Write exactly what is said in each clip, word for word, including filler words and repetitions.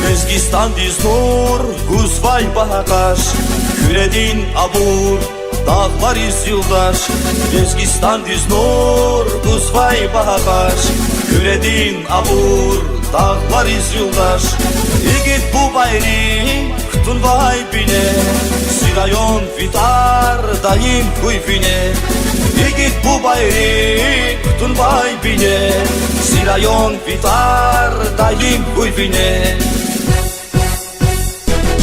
Лезгистандиз нур гузвай багьа къаш, Куьредин абур дагълариз юлдаш. Лезгистандиз нур гузвай багьа къаш, Куьредин абур дагълариз юлдаш. Игит бубайри кутунвай бине, зи район ви тӀвар даим хьуй вине. Игит бубайри кутунвай бине, зи район ви тӀвар даим хьуй вине.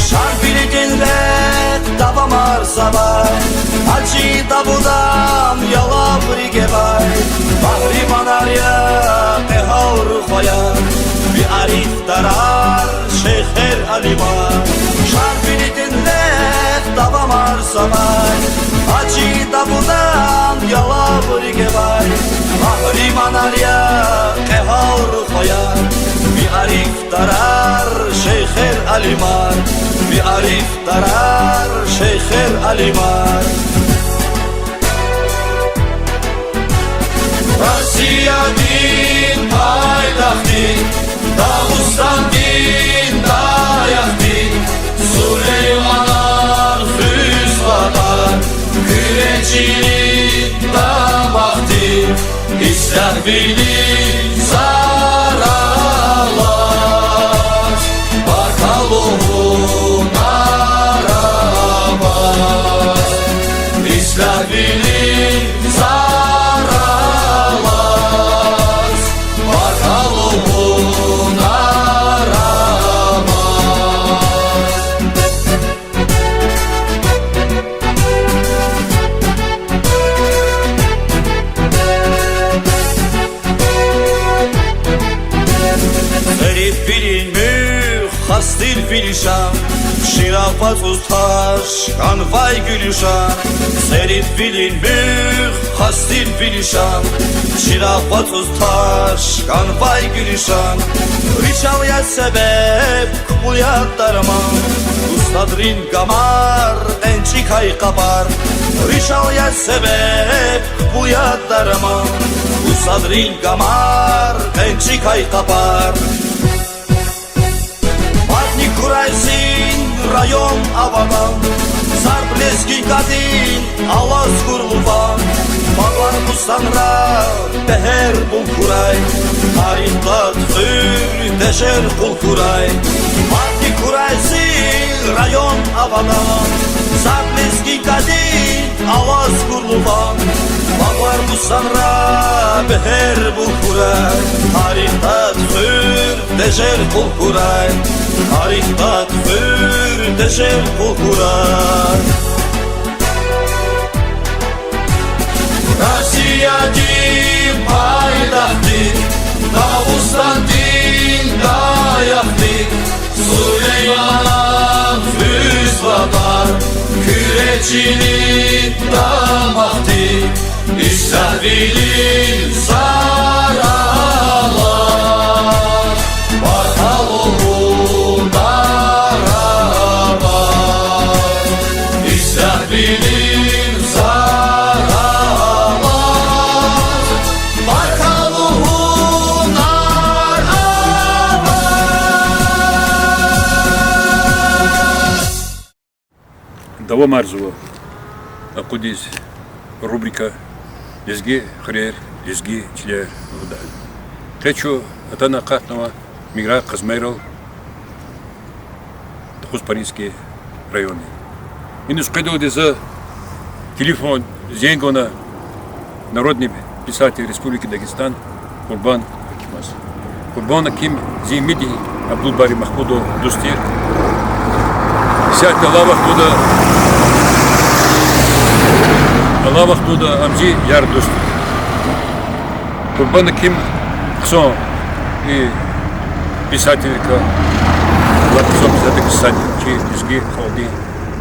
Шарвилидин рехъ давамарзавай, Гьажи Давудан ялаври гевай, Багьриманар я, Къегьал Рухваяр, ви арифдарар, шейхер, алимар. Шарвилидин рехъ давамарзавай, Гьажи Давудан ялаври гевай, Багьриманар я, Къегьал Рухваяр, ви ариф дарар, шейхер, алимар, ви арифдарар, шейхер, алимар. Россиядин пайтахтдин, Дагъустандин даякьдин, Сулейманар хуьзватӀа, Куьре чилин дамахдин, ислягьвилин зараллаз, баркалла лугьун арамаз. Ислягьвилин зараллаз, баркалла лугьун арамаз. Церид вилин муьгъ, хас тир ви лишан, чирагъ вацӀуз таш хьанвай гуьлуьшан. Церид вилин муьгъ, хас тир ви лишан, чирагъ вацӀуз таш хьанвай гуьлуьшан. Ричал я себеб, кпӀул я дарман, устадрин гамар, къенчӀикай къапар. Ричал я себеб, кпӀул я дарман, устадрин гамар, къенчӀикай къапар. Мадни хьурай зи район авадан, зарб лезги кьадин алаз гурлуван. Багълар, бустанра бегьер бул хьурай, тарихдин хуьр тежер къул хьурай. Мадни хьурай зи район авадан, зарб лезги кьадин алаз гурлуван. Багълар, бустанра бегьер бул хьурай, тарихдин хуьр тежер къул хьурай, тарихдин хуьр тежер къул хьурай. Россиядин пайтахтдин, Дагъустандин даякьдин, Сулейманар хуьзватӀа, Куьре чилин дамахдин, ислягьвилин зараллаз, баркалла лугьун арамаз. Ислягьвилин зараллаз, баркалла лугьун арамаз. Давамарзава акъудиз рубрика Лезги хуьрер, лезги чилер лугьудай. Къе чун атана акъатнава Миграгь Къазмайрал, Докъузпаринский райондин. Иниз къведалди за телефон зенг авуна народный писатель Республики Дагестан Къурбан Акимаз. Къурбан Аким зи имидин Абдулбари Махмудов дуст тир. Исятда алай вахтунда, алай вахтунда ам зи яр-дуст тир. Къурбан Аким хъсан и писатель я, ва хъсан писатель, писатель чи лезги халкьдин,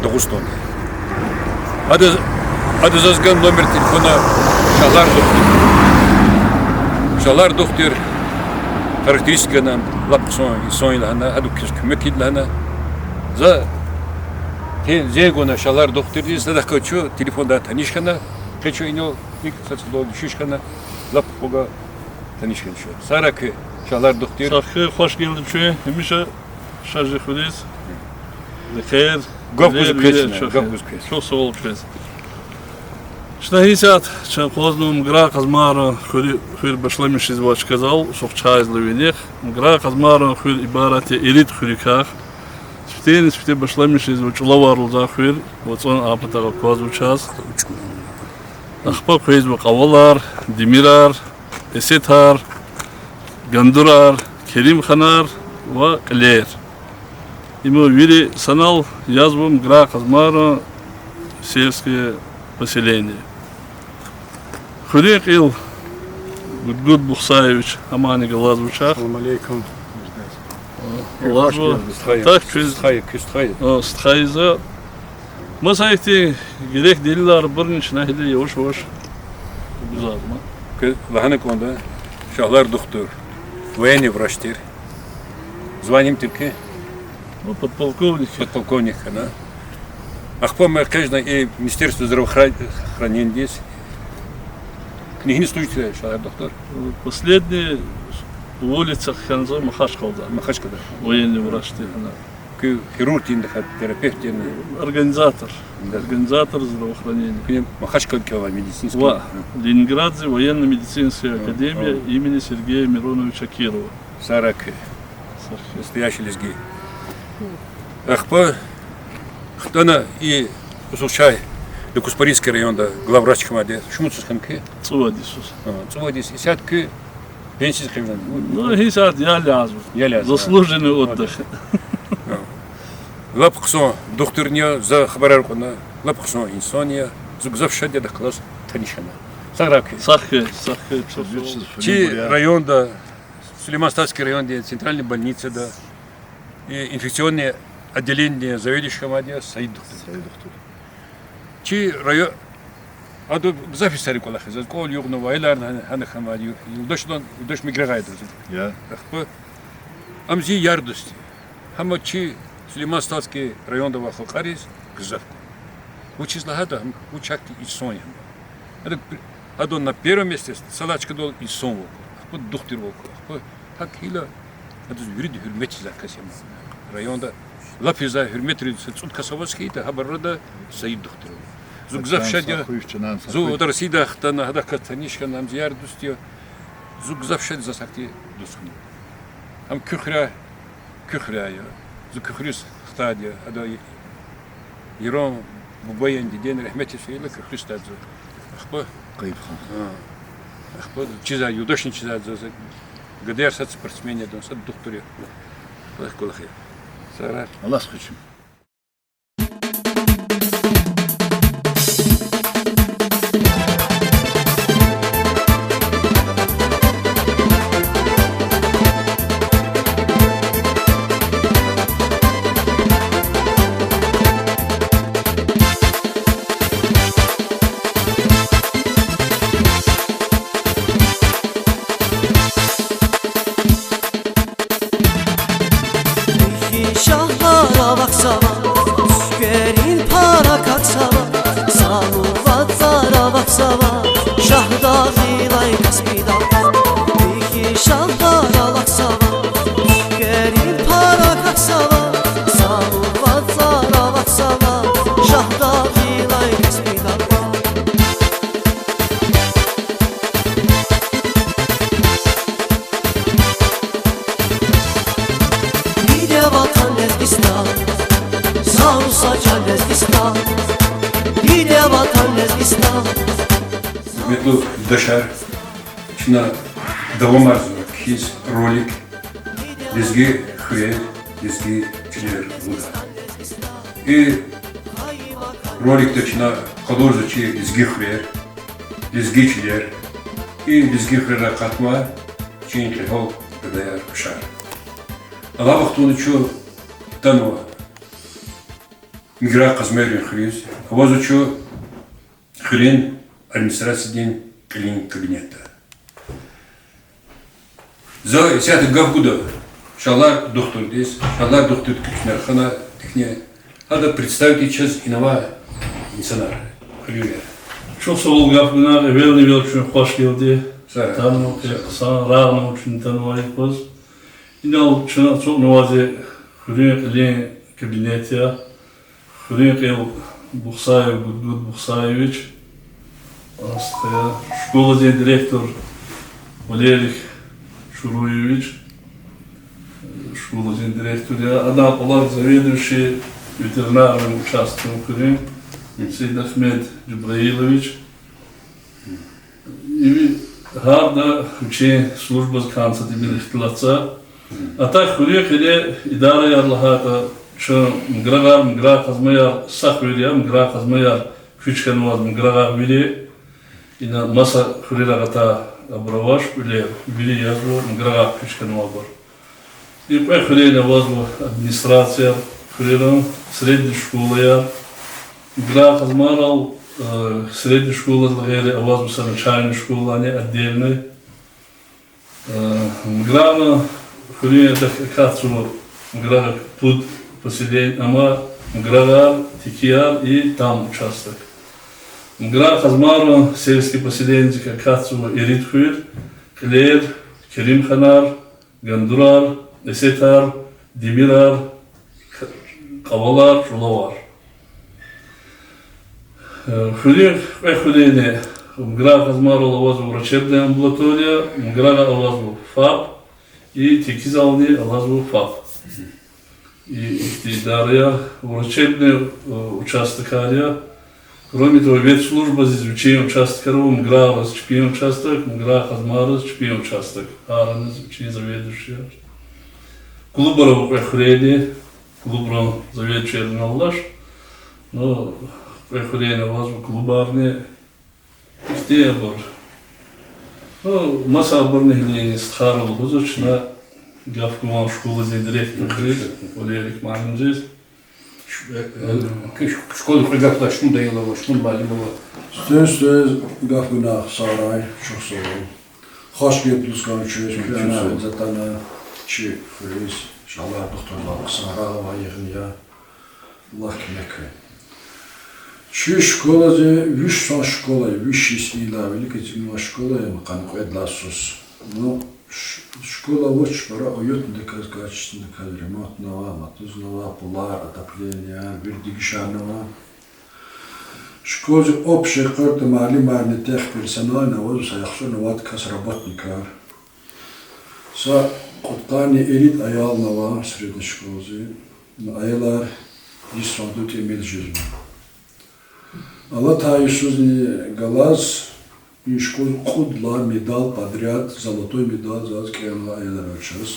Дагъустандин. Ада Ада заз гана номер телефона Шагьлар духтур. Шагьлар духтур характеристика гана, лап хъсан инсан я лагьана, гьадан квез куьмек ийида лагьана. За те-, зенг авуна Шагьлар духтурдиз, садахъ галаз чун телефондай таниш хьана, къе чун инал икӀ са цӀуд вал дуьшуьш хьана, лап хъугъа таниш хьана чун. Сагърай куьн, Шагьлар духтур. Сагърай, хуш гелди чун, гьамиша ша чи хуьруьз. Рехъ, гаф гуз квез, гаф гуз квез. Чухсагъул квез. Чна гьисятда чун акъвазнава Муграй Къазмайран хуьр, хуьр башламишзавай чкадал, усухъ чайзава винел. Муграй Къазмайран хуьр ибарат я ирид хуьруькай. Сифтени-сифте башламишзава чӀулавай лугьузвай хуьр, вацӀан а патахъ аквазва чаз. Ахпа къвезва Кьавалар, Демирар, Эсетар, Гандурар, Керимханар ва Кьилер. Им вири санал язва Муграй Къазмайран сельское поселение. Хуьруьн кьил Гудгуд Бухсаевич, гьамани галазва чахъ. Салам алейкум. Галазва. Стхаяр. Так, чуьз. Стхаяр, куь стхаяр. А, стхаяр за. Маса ихьтин герек делилар авурни чна гьеле яваш-яваш гузазма. Куьн лагьана кӀанда, Шагьлар духтур военный врач тир. Звание тир куь? Ну, подполковник. Подполковник хьана. Ахпа ам экъечӀна и Министерство здравоохра-, хранениедиз. Куьн гьиниз служитьда, Шагьлар духтур? Последний уволиться хьана за Махачкъалада. Махачкъалада. Военный врач тир хьана. Куьн хирург тирни, терапевт тирни? Организатор. Да. Организатор здравоохранения. Куьн Махачкъаладай кӀелна медицинский? Ва, Ленинградза военно-медицинская академия имени Сергея Мироновича Кирова. Сагърай куьн. Сагърай. Настоящий лезги. Ахпа хтана и усухъ чай Докуспаринский районда главврач хьамади. Шумуд йис хьана куьн? ЦӀувад йисуз. А, цӀувад йис. Исятда куьн пенсияда хъийизвани? Ну, гьисятда ял язва. Ял язва. Заслуженный отдых. А. Лап хъсан духтурни я, за хабарар кьуна, лап хъсан инсан я, зун гзаф шад я адахъ галаз таниш хьана. Сагърай куьн. Сагърай, сагърай. Чи районда, Сулейман-Стальский райондин центральный больницада, э, инфекционный отделениедин заведующий хьамади я Саид духтур. Саид духтур. Чи район, ада гзаф йисарин кӀвалах я, заз кӀвал югънава, аяларни гьана, гьана хьамади я, юлдашдин, юлдаш Миграгъай я заз. Я. Ахпа ам зи яр-дуст я. Гьам чи Сулейман-Стальский районда авай халкьариз гзаф кӀвал. Вучиз лагьайтӀа гьам вуч ахьтин инсан я гьам. Ада, ада на первом месте, са лагьай чкадал инсан вал кӀвал, ахпа духтур вал кӀвал, ахпа гьакӀ хьайила адаз вирида гьуьрмет ийизвай кас я ам районда. Лап ийизвай, гьуьрметрай са цӀуд кас аваз хьайитӀа, гьабур арада Саид духтур ава. Зун гзаф шад я. Зун Россиядай хтана, гьадахъ галаз таниш хьана, ам зи яр-дуст я. Зун гзаф шад я заз ахьтин дуст хьунихъ. Ам куь хуьряй, куь хуьряй я. Зун куь хуьруьз хтайди я. Ада Яран бубаян, дидеян рагьметдиз фейила, куь хуьруьз хтайди я зун. Ахпа, ахпа чизвай, юлдашни чизвай заз, гадаяр сад спортсмен я, адан сад духтур я. Ахпа кӀвалах я. Сагърай. Аллагьди хуьз. Ихьтин шагьлара вахсава, цуькверин пара каксава, сану вацӀара вахсава, Шагьдагъилай Каспидал. Ихьтин шагьлара вахсава, цуькверин пара каксава, сану вацӀара вахсава, Шагьдагъилай Каспидал. Диде ватан Лезгистан, сагъ хьуй са чан Лезгистан. Диде ватан Лезгистан. Гьуьрметлу юлдашар, чна давамарзава кхьиз ролик Лезги хуьрер, лезги чилер лугьуда. И роликда чна къалурзава чи лезги хуьрер, лезги чилер, и лезги хуьрерай акъатнавай чи кьегьал гадаяр, рушар. Алай вахтунда чун атанва Миграгъ Къазмайран хуьруьз, авазва чун хуьруьн администрациядин кьилин кабинетда. За исятда гаф гуда Шалар духтурдиз, Шалар духтурди куьчнер хана тикни, гьада представить чаз инавай инсанар, хуьруьнвияр. Чухсагъул гаф гунар, эвелни-эвел чун хвашгелди, са, танму са, хъсан рагъна чун танвай йикъуз. Инал чун ацукьнавайди хуьруьн кьилин кабинет я. Хуьруьн кьил Бухсаев Гудгуд Бухсаевич, стхаяр, школадин директор Валерий Шуруевич, школадин директор я, адан кьулахъ заведующий ветеринарным участком хуьруьн Сейдахмед Жабраилович. Иви гьарда вичин службадиз кӀанзаватӀа, тӀимил ихтилатзава. А так хуьруьн кьиле идараяр лагьайтӀа, чун Муграгъар, Муграгъ Къазмаяр, са хуьр я, Муграгъ Къазмаяр куьч хьанваз Муграгъар вири, ина маса хуьрерай гъатай абур авач, кӀвалер вири язва Муграгъар куьч хьанвайбур. И кьве хуьрени авазва администрацияр, хуьрерин средний школаяр, Муграгъ Къазмайрал, э, средний школадилай гъейри авазва са начальный школани отдельный. Э, Муграгъ хуьруьн ятӀа акатзава Муграгъ пуд поселение, амма Муграгъар, Текияр и там участок. Муграгъ Къазмайрин сельский поселениедик акатзава ирид хуьр: Кьилер, Керимханар, Гандурар, Эсетар, Демирар, К-, Кьавалар, ЧӀулавар. Э, хуьруьн, кьве хуьрени, Муграгъ Къазмайрал авазва врачебная амбулатория, Муграгъа авазва ФАП, и Текизални авазва ФАП. И ихьтин идараяр, врачебный, э, участокар я. Кроме того, ветслужбадиз вичин участокар ава, Муграгъриз чпин участок, Муграгъ Къазмайриз чпин участок. Гьариниз вичин заведующийяр. Клубар ава кьве хуьрени, клубрин заведующийрини алач. Ну, кьве хуьрени авазва клубарни, ихьтин абур. Ну, маса абурни гьелени стхайри лугьузва, чна гаф гузвай школадин директордиз, Валерий муаллимдиз. Ш-, э, э, ш-, школадин кьве гаф лагьайтӀа, шумуд аялар ава, шумуд муаллим ава. Сифте-сифте гаф гунахъ сагърай, чухсагъул. Хвашгелди лугьуз кӀанзава чун, чухсагъул, за атана чи хуьруьз, Шалар духтурдал хъсан рагъ авай йигъим я. Аллагь куьмек хьуй. Чи школади виш сан школа я, виш йис ийидай, великий цӀинвай школа я, ам къанни кьвед лагьай йисуз. Ну, ш-, школа авач, пара уютнадаказ, качественнадаказ ремонтнава, матузнава, пулар, отопление, вири дегишарнава. Школади общий къачуз муаллимарни, техперсонални авазва са яхцӀурни вад кас работникар. Са кьудкъанни ирид аялни ава средний школади. Аялар йис ванцу тӀимил жезва. Алатай йисузни галаз и школади кьуд лагьай медаль подряд, золотой медаль заз кӀелнавай аялар ава чаз.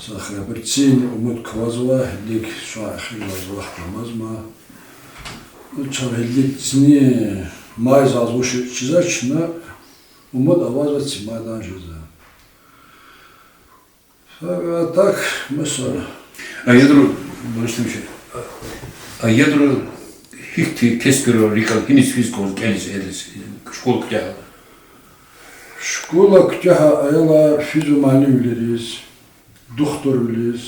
Са хабар, цин умуд квазва, гьелелиг чун эхирлай вахт амазма. Чун гьелелигзни май заз вуч чизвачни, умуд авазва цин майдан жезва. А так, месела. Аялрин, Борис Семенович, аялрин гьихьтин кесибрик рикӀел гьиниз физ кӀанзава, кӀелиз, элиз, школа куьтягьайла? Школа куьтягьай аялар физва муаллимвилериз, духтурвилиз.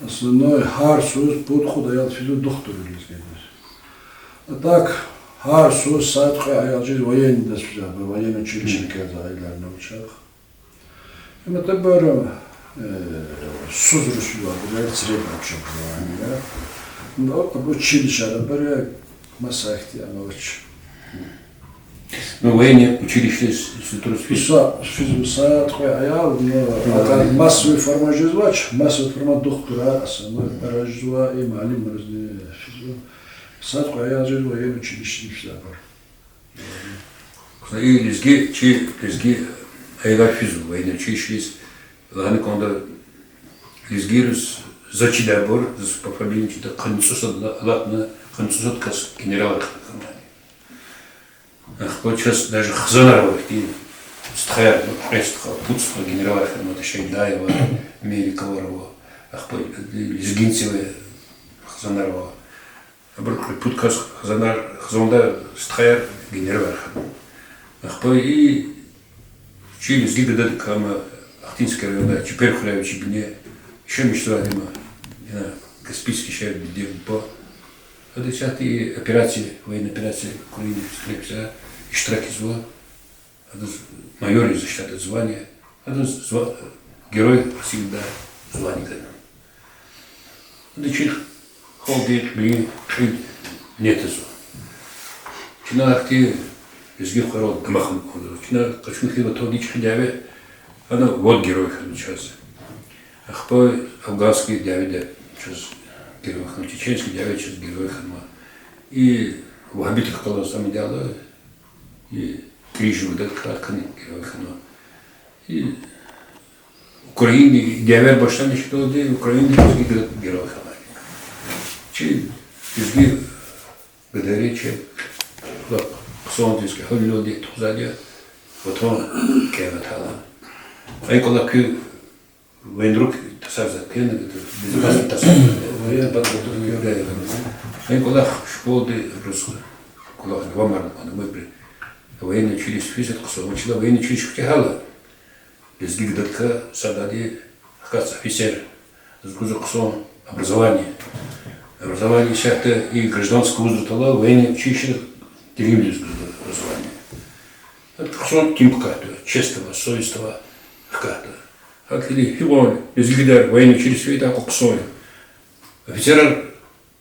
Основной гьар йисуз пуд-кьуд аял физва духтурвилиз гелиз. А так, гьар йисуз сад-кьве аял жез военныйдаз физва, военный училищеда кӀелзавай аялар ава чахъ. Им атайбур, э, сузрус физва, например, среднее общее образование, да. Ну, об-, училищеда абур маса ихьтин авач. Ну, военное училище с-, с-, трос физ- Са физва, сад-кьве аял, ну, ну, атӀа военный. Массовый форма жезвач, массовый форма духтурар, основной, пара жезва, и муаллимризни физва. Сад-кьве аял жез военный училищеда физва абур. Са и лезги, чи лезги аялар физва военный училищеда, лагьана кӀанда, лезгийриз заз чидайбур, заз по фамилиям чида, къанни цӀусад ла-, алатна, къанни цӀусад кас генералрихъ хьанва. Ахпа чаз даже хизанар ава ихьтин, стхаяр, ну, кьве стха, пуд стха генералрихъ хьанва, Шайдаева, Меликова ава, ахпа Лезгинцева хизанар ава. Абур кьуьд-пуд кас хизанар, хизанда стхаяр, генералар хьана. Ахпа и чи лезги гададикай ама Ахтинский районда, Чепер хуьряй вичи бине, ишемишзавайди ама, ина Каспийский шегьердин Бден ГУПа. Ада исятда и операция, военная операция Украинада, скорее всего, иштиракзава. Адаз майор из штата звание. Адаз зва-, Герой России да звание гана. Ада чи халкьдин кьилин кьил нетазва. Чна ахьтин лезги хурал дамахмир кӀанзава. Чна къачун хьайила ватандин чӀехи дяве, ана вад герой хьана чаз. Ахпа афганский дяведа чаз герой хьана, чеченский дяведа чаз герой хьанва. И вагьабитрихъ галаз ам ийидайла, и кьилин жув гада кар кани герой хьанва. И Украинадин дявеяр башламишдалди Украинада лезги гада герой хьана. Чи лезги гадаяр чи лап хъсан лезги гьавилелди тухузайди я, ватан кӀеватайла. Гьа и кӀвалах куь военрук тасарзавай, безопасный тасарзавай. Военный подготовка. Гьа и кӀвалах школада абуруз кӀвалах вамарна кӀанда, мы при военное училище физвайди хъсан, вучиз лагьайтӀа военное училище хьайила, лезги гададикай садани хкатзава офицер, заз гузва хъсан образование. Образование исятда и гражданский вузда тала военное училище деринриз гузва образование. Гьа хъсан итим хкатда, честь ава, совесть ава хкатда. ГьакӀ хьайила гьикьван лезги гадаяр военное училище фейитӀа, акьван хъсан я. Офицерар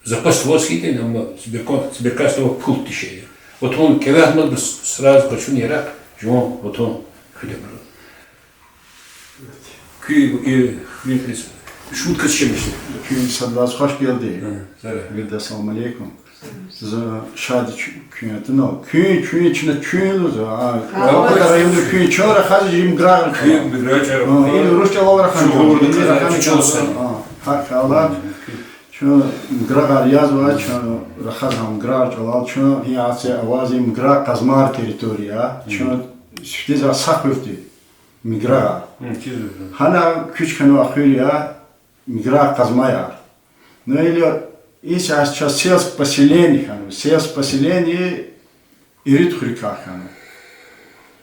запас аваз хьайитӀани, амма сберкасда ава пул дишегьли. Вот вун кӀеватмаз бес сразу къачун яракь жуван ватан хуьда абуру. Куь и хуьруьн кьилиз шумуд кас ишлемишзава? Куьн сад лагьайди хваш гелди. Виридаз салам алейкум. За шад я куьн атунал. Куьн, куьн чна чуьн лугьузва. Алпатай районда куьн, чун рахазва жи Миграгъра. Миграгъра. Ина урус чӀалал рахана. Гьакӏ хьайила, чун Миграгъар язва, чун рахазва Миграгъ чӀалал, чун гьи яце авазва Миграгъ-Къазмар территория. Чун сифтезва са хуьр тир Миграгъ. Гьана куьч хьанва хуьр я, Миграгъ-Къазмаяр. Ну или исятда чаз сельское поселение хьанва, сельское поселение ирид хуьрикай хьанва.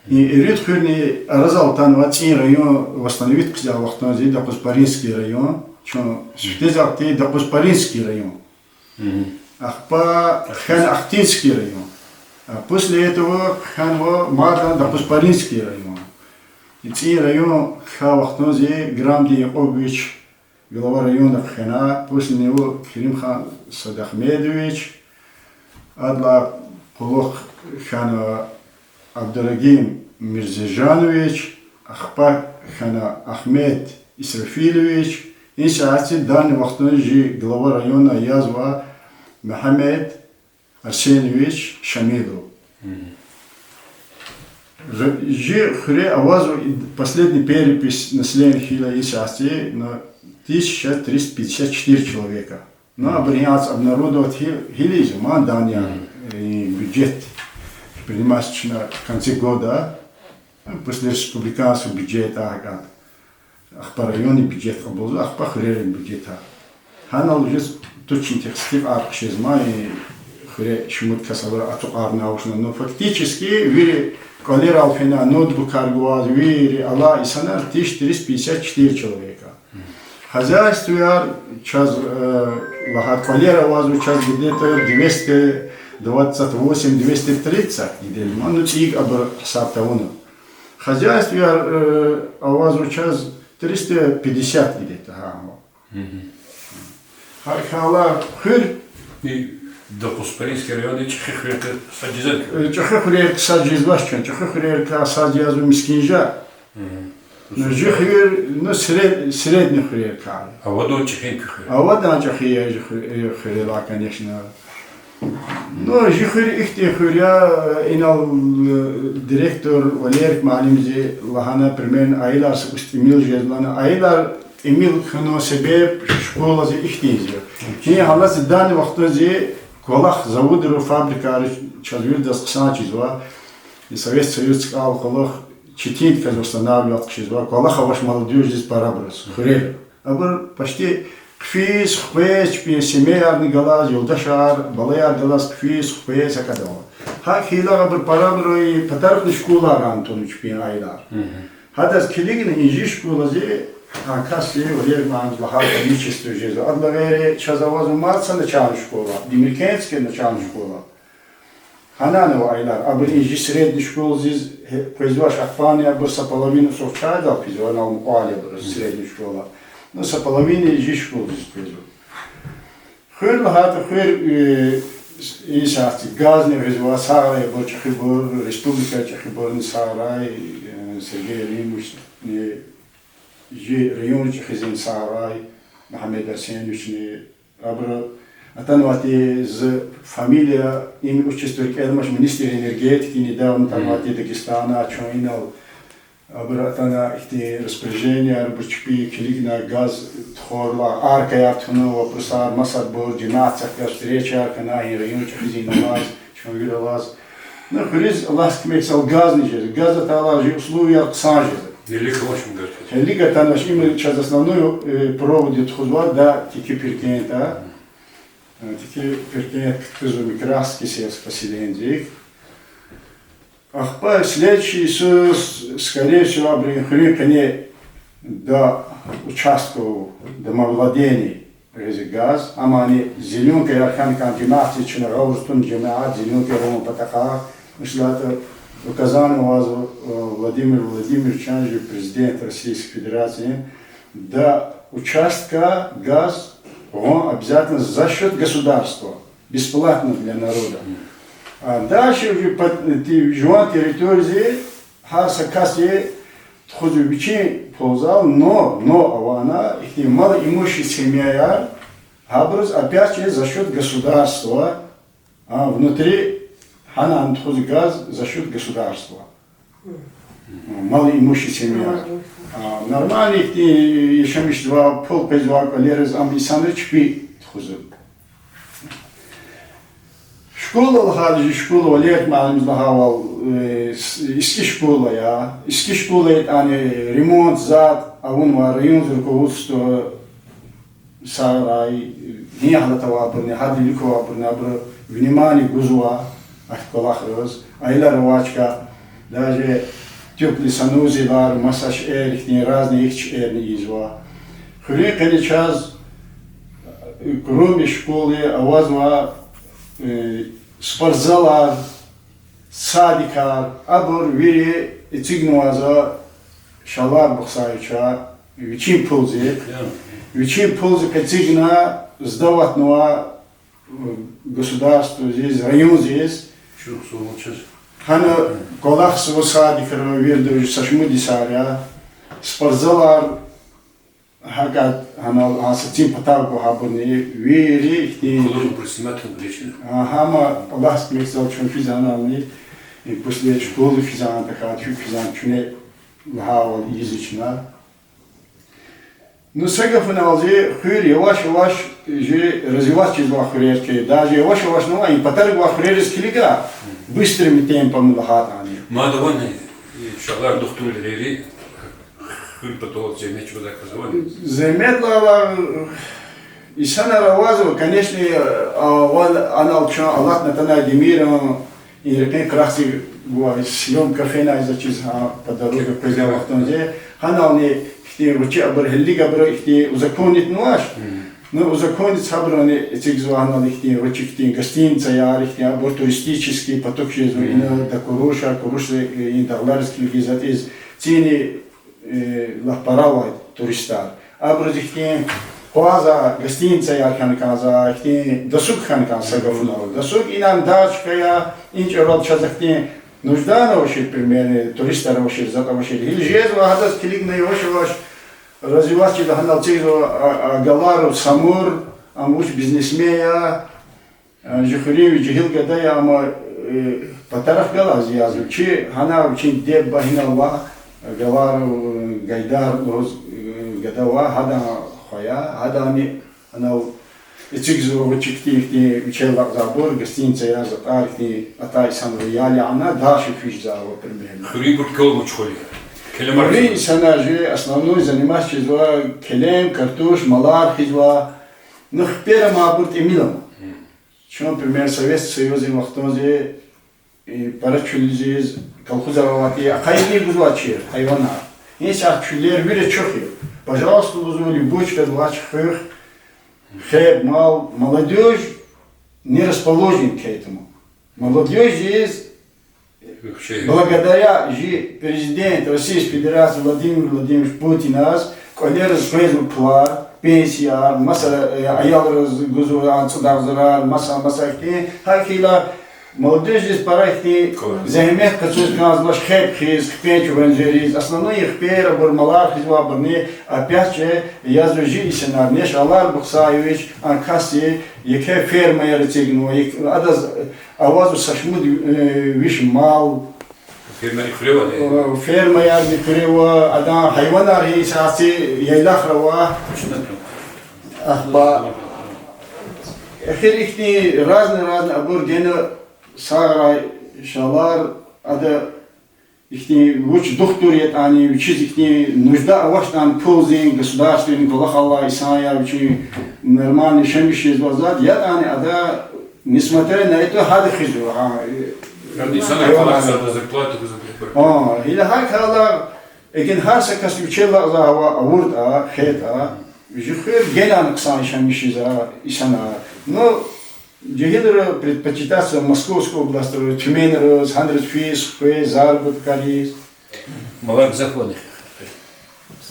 И ирид хуьрни аразал атанва, цӀийи район восстановить хъийизвай вахтунда зи Докъузпаринский район, чун сифтезва ахьтин Докъузпаринский район. Ахпа хьана Ахтинский район. А после этого хьанва мадни Докъузпаринский район. И цӀийи район хьайи вахтунда зи Грамдин Якьубович глава района хъхьана, после него Керимхан Садахмедович, адалай кьулухъ хьана Абдурагим Мирзежанович, ахпа хьана Ахмед Исрафилович, исятда данный вахтунда жи глава района язва Мегьамед Арсенович Шамилов. Жи хуьре авазва, последний перепись населения хьайила исятда, ну, тысяча триста пятьдесят четыре человека. Ну, абур яц обнародовать хьи-, хьайила, ман данный, э, бюджет принимать чна в конце года, ну, после республиканского бюджета, а, ахпа районный бюджет кьабулзава, ахпа хуьрерин бюджет. Гьанал вучиз точно тестикьарзавач ман, и хуьре шумуд кас авай, ацукьарни авачни. Ну, фактически вири кӀвалерал фена, ноутбукар гваз, вири алай инсанар тысяча триста пятьдесят четыре человека. Хозяйствояр чаз, э, лагьай кӀвалера авазва чаз где-то двести двадцать восемь, двести тридцать где-то, ну, цӀийи абур гьисаб тавуна. Хозяйствояр, э, авазва чаз триста пятьдесят где-то, гьа, ама. Гьа хьайила хуьр. И Докъузпаринский районда чӀехи хуьрерикай сад жезвач? Э, чӀехи хуьрерикай сад жезвач чун, чӀехи хуьрерикай сад язва Мискинжа. Ну, жи хуьр, ну, сред-, средний хуьрерикай. Авадан чӀехи куь хуьр? Авадан чӀехи я жи хуьр, э, хуьрерикай, конечно. Ну, жи хуьр ихьтин хуьр я, инал, э, директор Валерик муаллимди лагьана, примерно, аялар са кӀус тӀимил жезва лагьана, аялар тӀимил хьунин себеб школа зи ихьтин я. Гьи гьалда зи данный вахтунда зи кӀвалах, заводри, фабрикайри чаз виридаз хъсан чизва. И Советский Союз цикӀал кьулухъ четин квез восстанавливать хъжезва, кӀвалах авач молодёжьдиз парабуруз, хуьрер. Абур почти Хъфиз, хквез, чпин семьяярни галаз, юлдашар, балаяр галаз хъфиз, хквез, гьакӀ ада ава. ГьакӀ хьайила абур парабуру патарихъни школайра атанва чпин аялар. Гьадаз килигна инжи школа зи, а касди Валерий Мамедович лагьай количество жезва. Адалай гъейри чаз авазва мад са начальный школа, Демиркентская начальная школа. Гьанани ава аялар, абур инжи средний школа зиз, гье, къвезвач, ахпани абур са половина сухчайдал физва, анал мукьвал я абур средний школа. Ну, са половина инжи школа зиз къвезва. Хуьр лагьайтӀа хуьр, э, инсаф, газни гъизва, сагърай абур чӀехибур, республикадин чӀехибурни сагърай, э, Сергей Римовични, жи район чӀехизин сагърай, Мегьамед Арсеновични, абуру атанвайди зи фамилия, имя, отчество рикӀелмач, министр энергетики недавно атанвайди Дагестана, чун инал, абуру атана ихьтин распоряженияр, абур чпи килигна газ тухурла, аркаяр туна, вопросар масадбур, жемятдихъ галаз встречаяр хьана, и район чӀехизин алаз, чун вил алаз. Ну, хуьруьз Аллагьдин куьмекдал газни жез, газ атайла жи условияр хъсан жез. Гьелелиг атанвач, им чаз основной, э, провод я тухузвай, да, Тики-Перкент, а. Э, Тики-Перкент кутазва Микрасский сельское поселениедик. Ахпа следующий йисуз, скорее всего, абурун хуьруьн къене до участков домовладений гъиз газ, амани зеленкаяр хьана кӀан, жемятдиз чна гъавурда тун, жемят зеленкаяр авун патахъай, ишдатӀа указание авазва, э, Владимир Владимировичан, жи президент Российской Федерации, до участка газ гъун обязательно за счёт государства, бесплатно для народа. А дальше уже по, ти-, жуван территоризи гьар са касди тухузва вичин пулзал, но, но авани, ихьтин малоимущий семьяяр, гьабуруз опять же за счёт государства, а, внутри гьанани тухузва газ за счёт государства. Малоимущий семья. А, нормальный ихьтин яшамиш жезвай, пул къвезвай кӀвалериз ам инсанри чпи тухузва. Школа лагьайди жи школа, Валерий муаллимди лагьайвал, э, с-, иски школа я. Иски школа ятӀани ремонт затӀ авунвай, райондин руководство сагърай, гьи гьалат авайбурни, гьадалуькӀ авайбурни абуру внимание гузва ахьтин кӀвалахриз. Аялар авачка, даже тёплый санузелар, маса шейэр, ихьтин разный ихьтин шейэрни ийизва. Хуьруьн къене чаз, кроме школы, авазва, э, спортзалар, садикар, абур вири эцигнавазва Шалар Бухсаевича вичин пулзи. Вичин пулзи къецигна, сдаватнава, э, государстводиз, райондиз. Гьана кӀвалахзава садикра, вирида уже са шумуд йисар я. Спортзалар, гьакӀ, гьанал а са цин патав гвай гьабурни, вири ихьтин. Гьа, гьама Аллагьдин куьмекдал чун физва гьанални, и после школы физва, тахьайтӀа чун физва, чуьне лагьайвал ийизва чна. Ну, са гафуналди, хуьр яваш-яваш жи развивать жезвай хуьрер хьи, даже яваш-яваш нава, и патарив гвай хуьрериз килига, быстрыми темпами лагьайтӀани. Мад авани, и Шалар духтур лери, хуьр патал зегьмет чӀугвадай кас авани? Зегьмет лагьайла, инсанар авазва, конечно, а, вал анал чун алатна атанай Демиран, и рекьин крахци гвай съёмка фенай заз чиз, гьа, по дороге къвезвай вахтунда. Гьанални ихьтин ручи абур, гьелелиг абур ихьтин узаконитнавач. Ну, узаконитзавайбуруни эцигзава гьанал ихьтин ручи, ихьтин гостиницаяр, ихьтин абур туристический поток жезва, ина Докуруша, Куруша, и дагълариз килигиз атӀиз. Цини, э, лап пара авай туристар. Абуруз ихьтин къваза гостиницаяр хьана кӀанзава, ихьтин досуг хьана кӀанзава, са гафунал. Досуг инал дачка я, и чӀурал чаз ихьтин нужда авачир, примерно, туристар авачир, затӀ авачир. Гьил жезва, гьадаз килигна яваш-яваш развивать жеда, гьанал эцигзава, а, а, Галаров Самур, ам вуч бизнесмен я, а, жи хуьруьнви жегьил гада я, амма, э, патарихъ галаз язва. Чи гьана вичин диде-буба гьинал ава, Галаров, э, Гайдар лугьуз, э, гада ава, гьадан хва я, гьадани гьанал эцигзава вичи ихьтин, ихьтин вичел алакьзавайбур, гостиницаяр, затӀар ихьтин атай инсанри ял яна, дальше физвай, примерно. Хуьруьнбурукай вуч хьуй? Келемар. Вири инсанар жи основной заниматься жезва, келем, картуш, малар хуьзва. Ну, хипер ама абур тӀимил ама. Чун, пример, Советский Союздин вахтунда, э, пара чуьллуьз, колхозар авайтӀи, ахъайна гузвачир гьайванар. Инсаф чуьллер вири чухир. Пожалуйста, лугьузва, любой чкадал вач хуьх, хеб, мал, молодёжь не расположена к этому. Молодёжьдиз, благодаря жи президент Российской Федерации Владимир Владимирович Путиназ кӀвалериз къвезва пулар, пенсияр, маса, э, аялриз гузва цӀуд агъзурар, маса, маса хьтин, гьакӀ хьайила молодёжьдиз пара ихьтин зегьмет къачуз кӀанзавач, хеб хуьз, хипер чӀугваз жериз, основной хипер, абур малар хуьзва, абурни опять же язва жи инсанар, Неш Алар Бухсаевич, а касди еке фермаяр эцигнава, адаз авазва са шумуд, э, виш мал. Фермеррин хуьре ава, э, фермаярни хуьре ава, адан гьайванар гьи са яйлахра ава. Ахпа эхир ихьтин разный-разный абур гена сагърай, шалар, ада ихьтин вуч духтур ятӀани, вичиз ихьтин нужда авачтӀани, пулдин, государственный кӀвалахал алай инсан я, вичин нормальный яшамиш жезвай затӀ ятӀани, ада, несмотря на это, гьада хуьзва, гьа, э, Гьа, инсан гьайван кӀвалахзавайди, зарплата гузва. Гьа, гила гьакӀ хьайила, эгер гьар са кас вичел алакьзавай гьава авуртӀа, хьайитӀа, жи хуьр генани хъсан яшамиш жезва инсанар. Ну, жегьилри предпочитать ийизва Московская областьра, Тюменьра, гьанриз физ, хквез, заработкариз. Малар гзаф авани?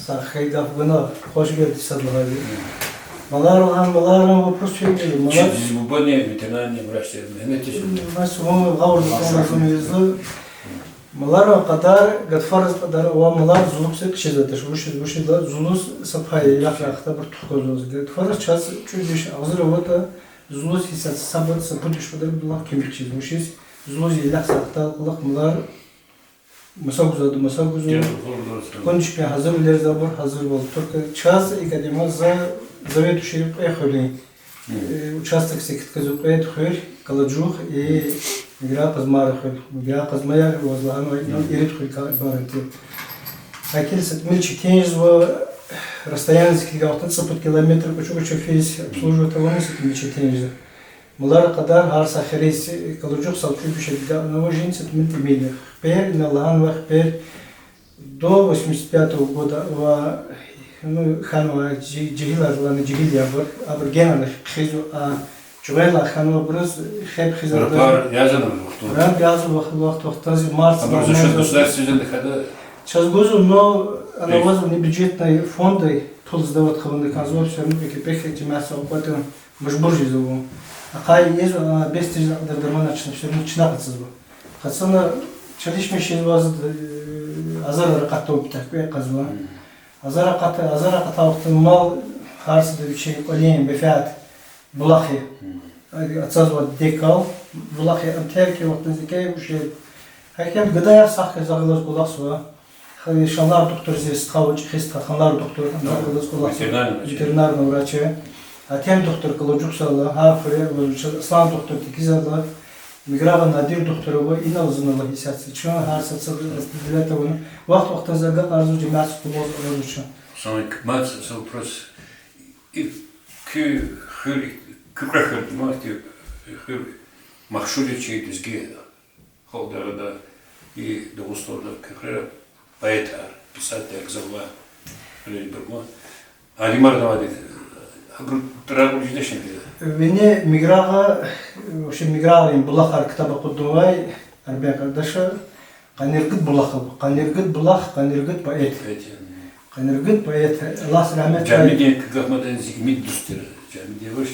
Са хей гаф гана, хуш гелди сад лагьайди. Малар лагьан, маларан вопрос фейи, малар. Чи диз бубани ветеринарный врач тир, мягьнет тир. Мас вун гъавурда тӀун лазим ийизва. Маларан кьадар, гатфариз кьадар ава малар зулухъ са къичезаташ, вучиз, вучиз лагьайтӀа зулуз са пай яхъ-яхъ хтабур тухузва. Гатфариз чаз чӀуз виш агъзур аватӀа, зулуз гьисаб са пуд, са пуд виш патар булах кими хъчиз, вучиз, зулуз яйлах сагъ хтал кьулухъ малар маса гузвайди маса гузва. Тукӏун чпин гьазурвилер, забур гьазурвал. Только чаз икӏ адема за заведующий кьве хуьруьн, э, участок секитказ кьвед хуьр, Каладжух и Миграгъ-Къазмайрин хуьр. Миграгъ-Къазмайри ваз лагьанвай, ну, ирид хуьр ка-, ибарат я. Гьакӏ хьайила са тӏимил четин жезва, расстояние зикригавахтан цӏипуд километр кӏвачу-кӏвачу физ обслуживать авуна са тӏимил четин жезва. Малар кьадар гьар са хуьруьз, Каладжух, Салчуби шедда ана ва жин са тӏимил тӏимил я. Хипер, ина лагьанвай хипер, до восемьдесят пятого года ва, ну, хьанвай жи-, жегьилар, лана жегьил я абур, абур генани хизва, а чугъвелай хьанвайбуруз хеб хизва. Раб язва вахт-вахтунда. Раб язва вахт-вахтунда, март. Абур за счёт государства жеда хьада? Чаз гузва, но ана ваз внебюджетный фонддай пул сдавать хъувуна кӏанзава, всё равно кепек жемят са акъатун мажбур жезва вун. Ахъай езва, а, бес тежда дарманар чна всё равно чна къачузва. Къачуна чалишмиш жезваз, э, азар акъатун питак кьве къачузва. Азар акъата, азар акъатайла вахтунда мал гьар сада вичин кӏвалин менфят булах я. Ацазва декал, булах я, ам терг авай вахтунда зикей вуше. Гьакӏ хьайила гадаяр сагъ хьиз за гъилиз кӏвалахзава. Хьи, Шанлар духтур зи стха, вучиз стха, Ханлар духтур, ам за гъилиз кӏвалахзава. Ветеринарный врач. Ветеринарный врач я. Атем духтур Каладжух сала, гьар хуьре, Аслан духтур Тикизала, Миграгъа Надир духтур ава, инал зунал гьисятса чун, гьар са цаз распределять авуна. Вахт-вахтунда за агакьарзава, жемят къуллугъзава чун. Самый к-, мад са вопрос. И куь хуьр, куь кьве хуьр, ма, куь хуьр машгьур я чи лезги халкьдин арада, и Дагъустанда, куь хуьре поэтар, писателар гзаф ава, гьелбетда, алимар авайди, абуру тӏвар-кьур жедачни? Вини Миграгъа, вообще Миграгърин булахар ктаб акъуднавай Арбен Къардаша, Къанни ргуд булах ава, къанни ргуд булах, къанни ргуд поэт. Поэт я. Къанни ргуд поэт, Аллагьди рагьмет гъайи. Жамидин куь гаф мад зи имид дуст тир. Жамидин ваш.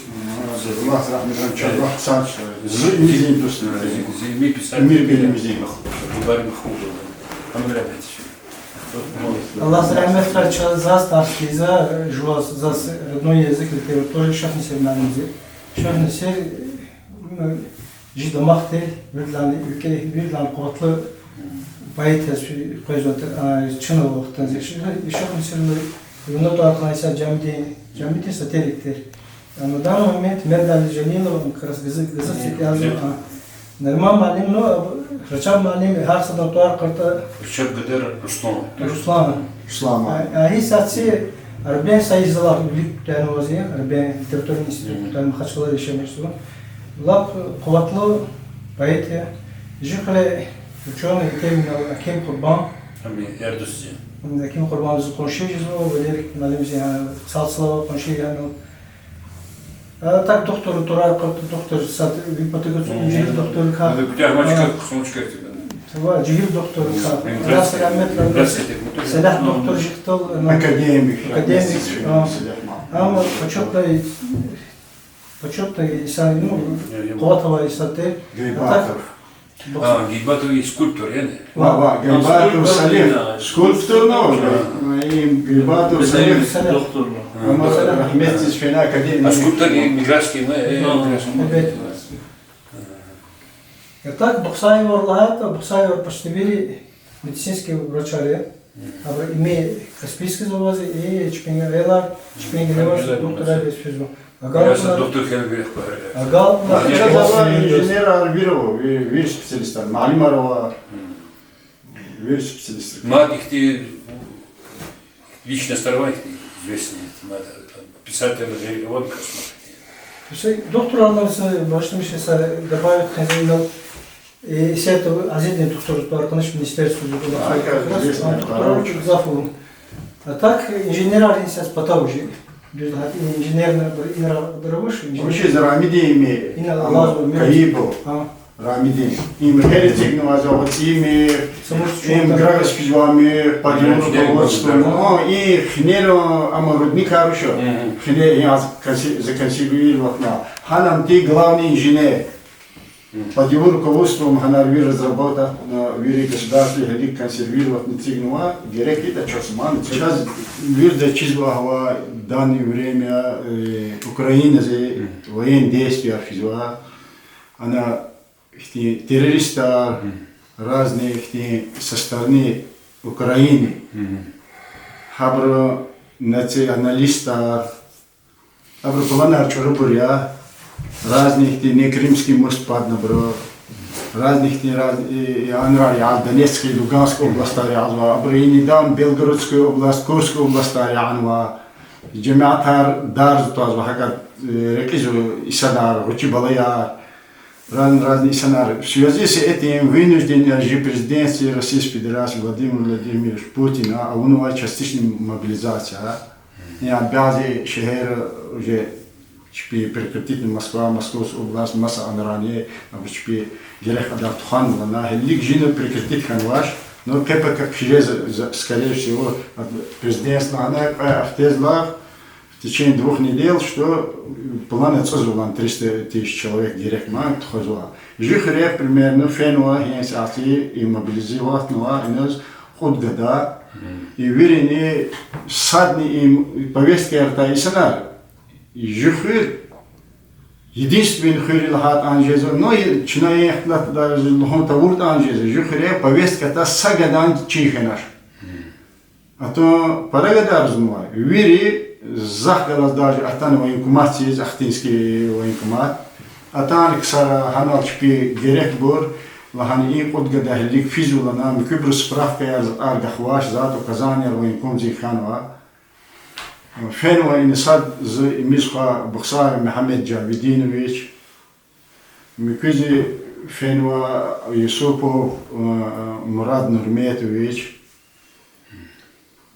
Аллагьди рагьмет гъайи, чаз вахт сад ша. Зи имид дуст тир. Зи, зи имид писатель. Умир Белимизин вахт. Бубари Махмудова. Аллагьди рагьмет гъайи. Аллагьди рагьмет гъайи, чаз, заз тарс хьиз, жуваз, заз родной язык, литература Шихнесир муаллимди. Шихнесир, ну, жи дамах тир, виридалай уьлкве, виридалай къуватлу поэт яз фи-, къвезватӏа, а, чна вахтанзи. Шихнесир вуна тӏвар кьуна са Жамидин, Жамидин сатирик тир. А на данный момент Мердали Жалилова, он как раз газе-, газетдик язва, а, Нариман муаллим, ну, а, Рачаб муаллим, гьар садан тӀвар кьуртӀа. Рачаб гадар Руслан. Руслан. Руслан. А, а, гьи сад чи Арбен Саизалаев вилик куьтягьнаваз я, Арбен литературный институт, Мгм. Там Махачкъалада яшамиш я. Лап къуватлу поэт я. Жи хуьре учёный, итимни Аким Къурбан. Ами, Эрдусзи. Аким Къурбан зи къунши жезва, Валерий муаллимзи, а, Салцлава къунши яна. А так духтур тӀвар кьуртӀа, духтур сад ви патагаз Мгм. жегьил духтур кар. Ада куьтягьмачка, А, хъсанчка тиба. Ва жегьил духтур кар. Мгм. Аллагь саламат, Мгм. Салагь духтур жигьтал, ну, Академик. Академик, Мгм. а. Салагь ма. Амма почётный, почётный инсан, ну, Мгм. къуват авай инсан тир. А так Гайбатов. А, Гайбатов и скульптор, яни? Ва, ва, А, Гайбатов скульптор, Салим. да. Скульптор, ну, А. и Гайбатов Салим. Салим. Доктор, ну. А, ну, А. рагьметдиз фена академия. А скульптор и Миграшский, мы, э, Да. Миграшский. Эбет. А так Бухсаевар лагьайтӀа, Бухсаевар почти вири медицинский врачар я. Абуру ими Каспийскиз авази, и чпин аялар, чпин геневаз, Геневаз. духтурар я физва. Агал Яса куна, доктор хьана вири хъвагъар. Агал куна. Ма Ма чаз ава инженерар вири ава, ви-, вири специалистар, муаллимар ава, Мгм. вири специалистар. Мад ихьтин личностар ава ихьтин известный, мад, писатель, гъейри авани кас мад ихьтин? Все, доктор Алмаз, э, башламиши са добавить хъийизва, э, исятда Азиздин духтур тӀвар кьунач министерствода, А, как известно, а, духтурар хороший. Гзаф ава. А так, инженерар инсяц патав жи. Дуьз лагьайтӀа, инженерный бир инра дравуш, инженер. Вообще, за Рамидин ими, Ина ама, Аллах мир. Каибов. А. Рамидин. Им гьер эцигнавай за, вот ими, Самур им Султан. Грагас физвай ами, под его Рамидин руководством. Грагас. О, и хинер, ама рудникар уша. Мгм. Хинер, и аз консе-, законсервировать авуна. Гьанам ти главный инженер. Мгм. Под его руководством гьанар вири разработать авуна, вири государство гьелик консервировать авуна эцигнава, герек ятӀа чаз ман. Чаз вирида чизва гьава данное время, э, Украинази Мгм. военные действия физва. Ана ихьтин террористар, Мгм. разные ихьтин со стороны Украины. Мгм. Гьабуру националистар, абуру планар чӀурубур я, разные ихьтин не Крымский мост паднабуру, разные ихьтин раз-, э, анрар я, Донецкий, Луганский областар язва, абуру и недавно Белгородская область, Курская областар янва, жемятар дарзава, гьакӀ, э, рекьизва инсанар, гъвечӀи балаяр, разные, разные инсанар. В связи с этим вынужден я жи президентди Российской Федерации Владимир Владимирович Путина авунвай частичная мобилизация. Я бязи шегьерра уже чпи прекратить, Москва, Московская область, маса анрани, абур чпи герек кьадар тухванвана, гьелелиг жина прекратить хьанвач. Но К П К хъижез, скорее всего, президент лагьана кьве гьафтезилай, в течение двух недель, что план ацӀузвалан триста тысяч человек герек ман тухузва. Жи хуьре примерно фенва гьи сятда и мобилизировать авунва иниз кьуд гада. И вирини садни и повесткаяр атай инсанар, жи хуьр единственный хуьр я лагьайтӀани жезва, но и чна ихтилатда лугьун тавуртӀани жезва, жи хуьре повестка атай са гадани чин хьанач. Ата пара гадар зунвай, вири захъ галаз даже атана военкоматдиз, Ахтынский военкомат. Атана ксара гьанал чпи герекбур лагьана, и кьуд гада гьелелиг физва лагьана, муькуьбуруз справкаяр, затӀар гахвач, затӀ, указанияр военкомдин хьанва. Фенва ина сад зи имиз хва Бухсаев Мегьамед Жавидинович, муькуьзи фенва Юсупов, э, Мурад Нурметович,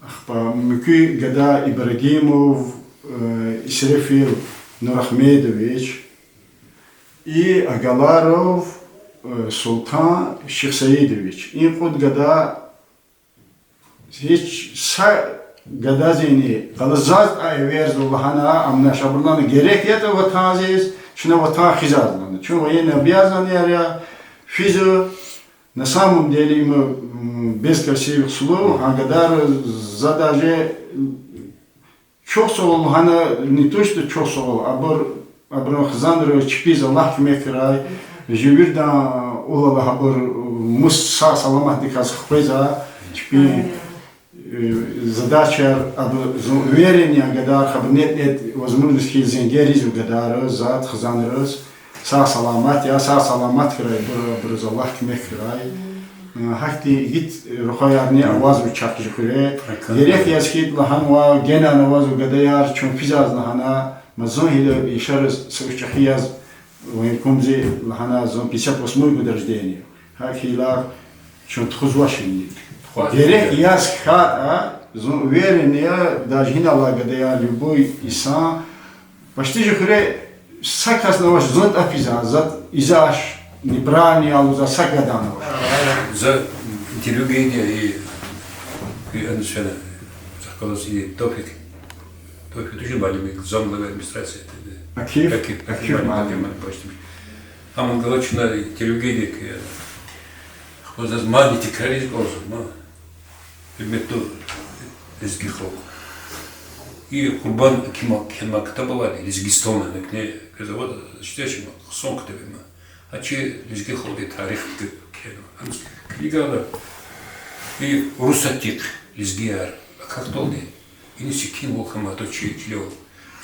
ахпа муькуь гада Ибрагимов, э, Исрефил Нурагьмедович и Агаларов, э, Султан Шихсаидович. И кьуд гада гьич са гадазини къала заз а эверзава лагьана, амма шабурлана герек ятӀа ватандиз, чна ватан хуьзва лагьана. Чун военнообязанныйяр я, физва, на самом деле, им, м, без красивых слов, гьа гадар за даже чухсагъул лагьана, не то что чухсагъул, абур, абурун хизанриз чпиз Аллагь куьмек хьурай, жи виридан улал гьабур мус сагъ-саламатдиказ хквезва, чпин, э, задачаяр, абур зун уверен я гадар, абур нет-нет возможность хьиз зенгер ийизва гадар, зат, хизанриз. Сагъ-саламат я, сагъ-саламат хьурай, абур, абуруз Аллагь куьмек хьурай. Э, гьахьтин игит рухваярни авазва чахъ чи хуьре. Герек яз хьайитӀа лагьанва, генани авазва гадаяр, чун физвай лагьана, ма зун гила яшариз са вуч чӀехи яз, военкомди лагьана, зун пятьдесят восьмой год рождения. ГьакӀ хьайила чун тухузвач гьиниз. Герек яз хьайитӀа, зун уверенный я, даже гьинал алай гадаяр, любой инсан, почти чи хуьре са касни авач зун тӀа физвай, затӀ ийизвач, неправильно я лугьуз, са гадани авач. За интервью гайиди я, и, и, ана фена, захъ галаз и Тофик, Тофик тушни муаллим, замглавы администрации, Акиф, Акиф, Акиф Акиф муаллим, муаллим. Акиф муаллим, почти. Гьам галаз чна интервью гайиди я, ахпа заз мадни тикрариз кӀанзава, ма. Гьуьрметлу лезги халкь. И Къурбан Акиман кхьенвай ктаб авайди, Лезгистан, ана куьне квез аватӀа, чидач ма, хъсан ктаб я ма. Гьа чи лезги халкьдин тарихдикай кхьенва. Гьам книгада и урусатдихъ лезгияр акахьдалди, ина секинвал хьанвайди я чи чилел.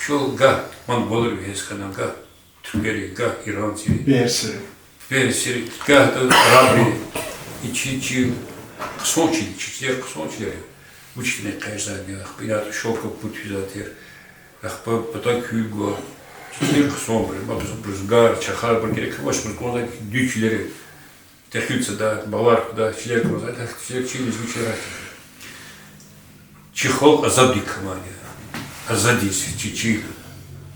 Чал гагь монголри вегьез хьана, гагь туьрквери, гагь иранцри, персри, персри, гагьда арабри, и чи, чи хъсан чил, чи чилер хъсан чилер я. Вуч хьана къвезвайди я, ахпа инайтӀа шёлковый путь физвайди тир, ахпа патан куьлуь гва, чи чилер хъсанбур я, ма абуруз гар, чахарбур герек авач, абуруз кӀанзавайди дуьз чилер я. Техил цада, балар куда, чилер кӀанзавайди, гьахьтин чилер, чи лезги чилер гьахьтин. Чи халкь азаддик квайди я. Азадиз, чи чил,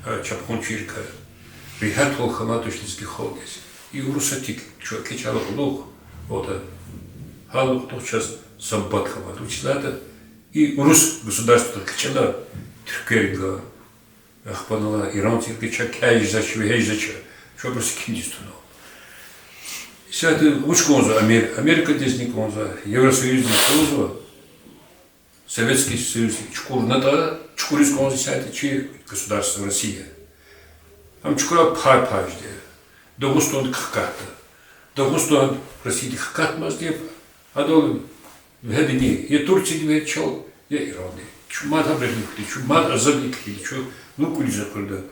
а, чапхунчийрикай. Регьятвал хьанвайди туш лезги халкьдиз. И урусатдихъ чун экечӀайла кьулухъ, отӀа, гьалукьдухъ чаз са бат хьанвайди. Вучиз лагьайтӀа и урус государстводихъ экечӀайла туьрквери гва, ахпа ана иранцри гва, чаз кӀвализ жезвач, вегьез жезвач, чун абуруз секиндиз туна. Исятда вуч кӀанзава Амер-, Америкадизни кӀанзава, Евросоюздизни кӀанзава, Советский Союз чукӀурнатӀа, чукӀуриз кӀанзава исятда чи государство Россия. Ам чукӀурай пай-пай жеди. Дагъустандихъ хкатда. Дагъустан Россиядихъ хкатмазди, гьадал вегьеда ни, я Турциядин вегьеда чал, я Иранди. Чун мад гьабурни хьайила, чун мад азадни хьайила, чун лукӀуриз акъудда.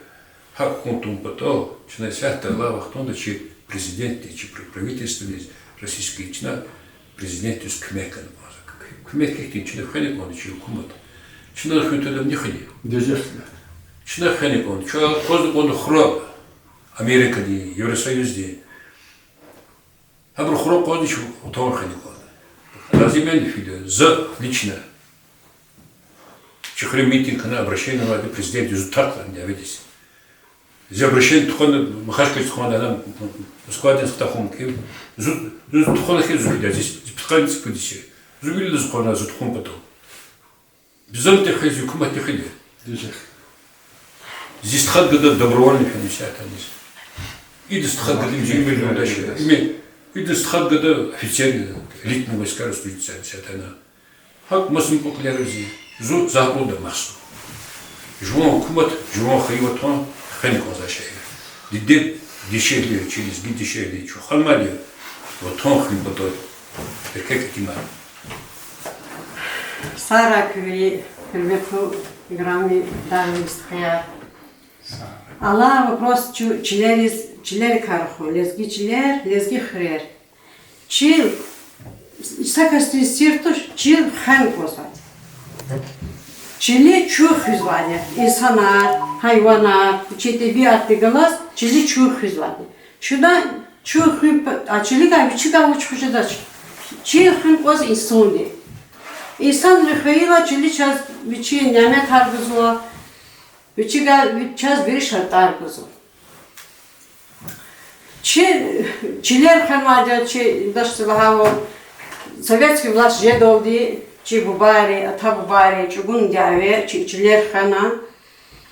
ГьакӀ хьун тавун патал, чна исятда алай вахтунда чи президентдиз, чи пр-, правительстводиз, российский, чна президентдиз куьмек гана кӀанзава. Куьмек гьихьтин, чна хвена кӀанда чи гьукумат. Чна хуьн твадамни хуьни. Чна хвена кӀанда. Чун акъвазна кӀанда хура Америкадин, Евросоюздин. Гьабуру хура акъвазна чун тавун хвена кӀанда. Разимен фида, за лично. Чи хуьре митинг хьана, обращение авайди президентдиз, зун тахъ лагьана дяведиз. Зи обращение тухвана, Махачкъаладиз тухвана, ана Москвадиз хтахун кӀан. Зун, зун тухвана хьи, зун фида, зи, зи пудкъанни цӀипуд йис я. Зун вил алаз тухвана, зун тухун патал. Бизамди хьиз, гьукуматди хьиз. Зи стха гада добровольный хьана исятда. Ида стха гада, зи уьмуьр юлдаш я. Им, ида стха гада офицер я, элитный войскара служить ийизвай исятда. ГьакӀ маса мукьва-кьилер зи, зун за акьулда махсу. Жуван гьукумат, жуван хайи ватан хвена кӀанзавай шей я. Диде дишегьли, чи лезги дишегьли, чун ханмайди ватан хуьн патал эркек итимар. Сагърай куьн, гьуьрметлу, играми дагъвидин стхаяр. Алай вопрос чу-, чилериз, чилерикай рахун, лезги чилер, лезги хуьрер. Чил, са касдиз сир туш, чил хвена кӀанзавайди. Чили чун хуьзвайди я, инсанар, гьайванар, вичин тӀебиатдихъ галаз чили чун хуьзвайди. Чна чун хуьн п-, а чиликай вичикай вуч хуьз жедач. Чил хуьн кӀанзава инсанди. Инсанри хвейила, чили чаз вичин няметар гузва, вичикай ви-, чаз вири шартӀар гузва. Чи чилер хвенвайди я, чи дашци лагьайвал, советский власть жедалди чи бубайри, ата-бубайри чӀугун дяве чи чилер хвена,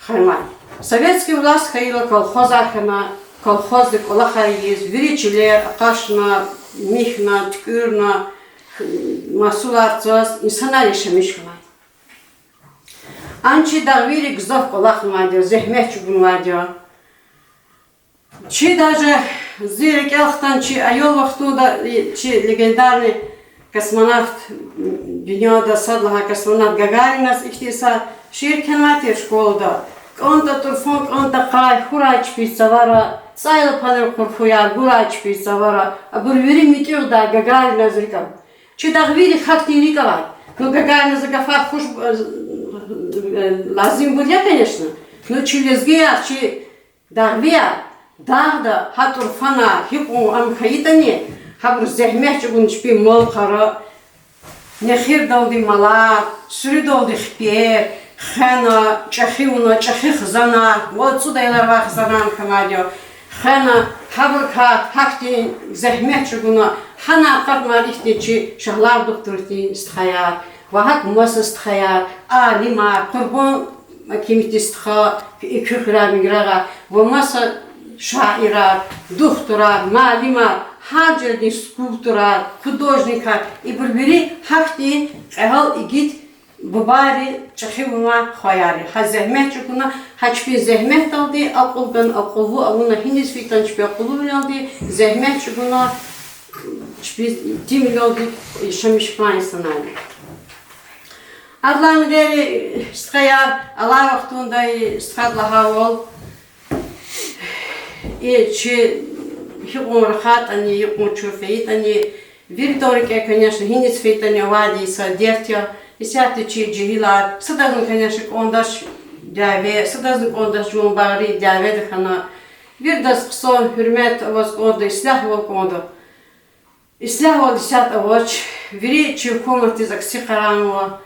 хвенвай. Советский власть хьайила, колхозар хьана, колхоздик кӀвалахар ийиз, вири чилер акъачна, михьна, туькӀуьрна, масулар цаз, инсанар яшамиш хьанай. Ана чи дагъвийри гзаф кӀвалахнавайди я, зегьмет чӀугунвайди я. Чи даже зи рикӀел хтана, чи аялвахтунда, и, чи легендарный космонавт, м, дуьньяда сад лагьай космонавт Гагариназ ихьтин са шиир кхьенвай тир школада: КӀантӀа тӀурфан, кӀантӀа къай, хьурай чпиз цавара, ЦӀайлапанрин къурхуяр гурай чпиз цавара, абур вири муьтӀуьгъдай Гагариназ рикӀ ава. Чи дагъвийрик гьахьтин рикӀ авай. Ну, Гагариназ гафар хуш, э, э, лазимбур я, конечно. Ну, чи лезгияр, чи дагъвияр, дагъда гьа тӀурфанар, гьикьван ам хьайитӀани, гьабур зегьмет чӀугуна чпин мал-къара, нехирдалди малар, суьруьдалди хипер хвена, чӀехи авуна, чӀехи хизанар, ва цӀуд аялар авай хизанар хьанвайди я, хвена, гьабурукай гьахьтин зегьмет чӀугуна, гьана акъатнавай ихьтин чи Шагьлар духтур хьтин стхаяр, ва гьакӀ маса стхаяр, алимар, Къурбан Акимитдин стха, Экуь хуьряй Миграгъай, ва маса шаирар, духтурар, муаллимар, гьар жуьредин скульпторар, художникар, ибур вири гьахьтин кьегьал игит бубайри, чӀехи авунвай хваяр я. Гьа зегьмет чӀугуна, гьа чпин зегьметдалди акьул гана, акьуллу авуна, гьиниз фейитӀани чпи акьуллувилелди, зегьмет чӀугуна, чпи итимвилелди яшамиш хьанвай инсанар я. Адалай гъейри, стхаяр, алай вахтунда и стхад лагьайвал, и чи гьикьван рахайтӀани, гьикьван чун фейитӀани, виридалай рикӀе, конечно, гьиниз фейитӀани авайди са дерт я, исятда чи жегьилар, садазни, конечно, кӀандач дяве, садазни кӀандач жуван багъри дяведа хьана, виридаз хъсан гьуьрмет аваз кӀанда, ислягьвал кӀанда. Ислягьвал исятда авач, вири чи гьукуматдиз акси къарагънава,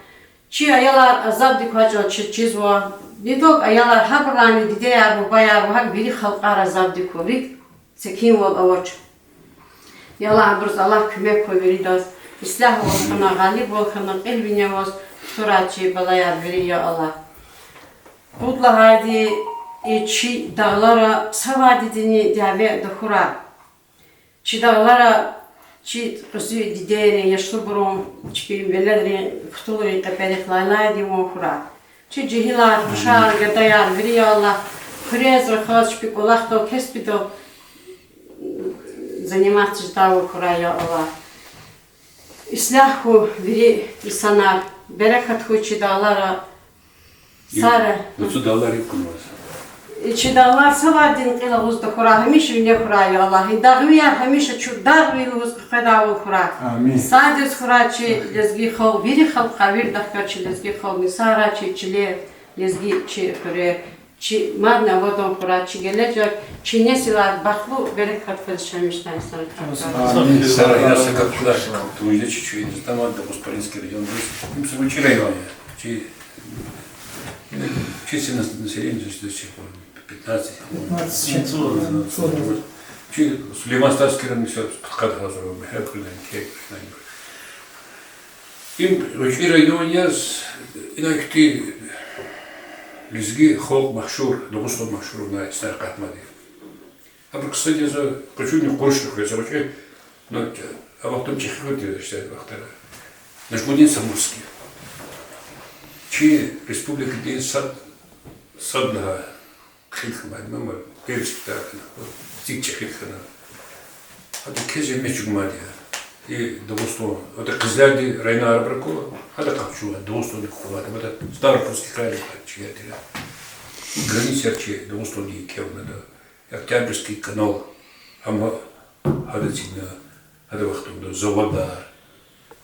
чи аялар азабдик квачӀал чизва, не только аялар, гьабурулайни дидеяр, бубаяр ва гьакӀ вири халкьар азабдик ква, рикӀ секинвал авач. Я Аллагь, абуруз Аллагь куьмек хьуй виридаз, ислягьвал хьана, гъалибвал хьана, кьил вине аваз кутурай чи балаяр вири, я Аллагь. Пуд лагьайди, и чи дагълара савайдидини дяве тахьурай. Чи дагълара чи къуьзуь дидейрин, яшлубурун, чпин веледрин хтулрин кьепӀерихъ лайлайди ван хьурай. Чи жегьилар, рушар, гадаяр вири, я Аллагь, хуьрез, рахаз, чпин кӀвалахдал, кеспидал заниматься жедайвал хьурай, я Аллагь. Ислягь хьуй вири инсанар, берекат хьуй чи дагълара. Сара. Вацу дагълар икӀ кьунваз. И чи дагълар савайдин кьил агъуз тахьурай, гьамиша вине хьурай, я Аллагь. И дагъвияр гьамиша чун дагъви лугьуз къекъведайвал хьурай. Амин. Садаз хьурай чи лезги халкь, вири халкьар, виридахъ галаз чи лезги халкьни, садрай чи чилер, лезги чи хуьрер, чи мадни абадан хьурай, чи гележег, чи несилар бахтлу, берекат хьуй, яшамиш хьанвай инсанар. Амин. Сара, я са гаф кӀелда, тунжи чи чуьнуьз, тамам Дагъустандский райондиз, им са вичӀи район я. Чи численность населения, значит, пятнадцать. Пятнадцать. Чи Сулейман-Стальский район, всё, пудкъад гьазур, гьар куьруьн, гьар куьруьн. Им вичӀи район яз, ина ихьтин лезги халкь машгьур, Дагъустан машгьур авунвай инсанар акъатнавайди. Абур, кстати, за къачуни къурушни хвейиз, гъвечӀи, ну, а вахтунда чӀехи хьун тир, иштираквахтара. Нажмудин Самурский. Чи республикадин сад, сад лагьай кьил хьанвай, мама, персик тархана, цик чӀехи хьана. Гьада квез зегьмет чӀугмади я. И Дагъустан, гьада Къизлярди районар абур ку, гьада къахчуна, Дагъустандик кукӀвади, гьада Ставропольский край чи я тира. Границаяр чи Дагъустандин кевнада. Октябрьский канал, амма гьада цина, гьада вахтунда заводар,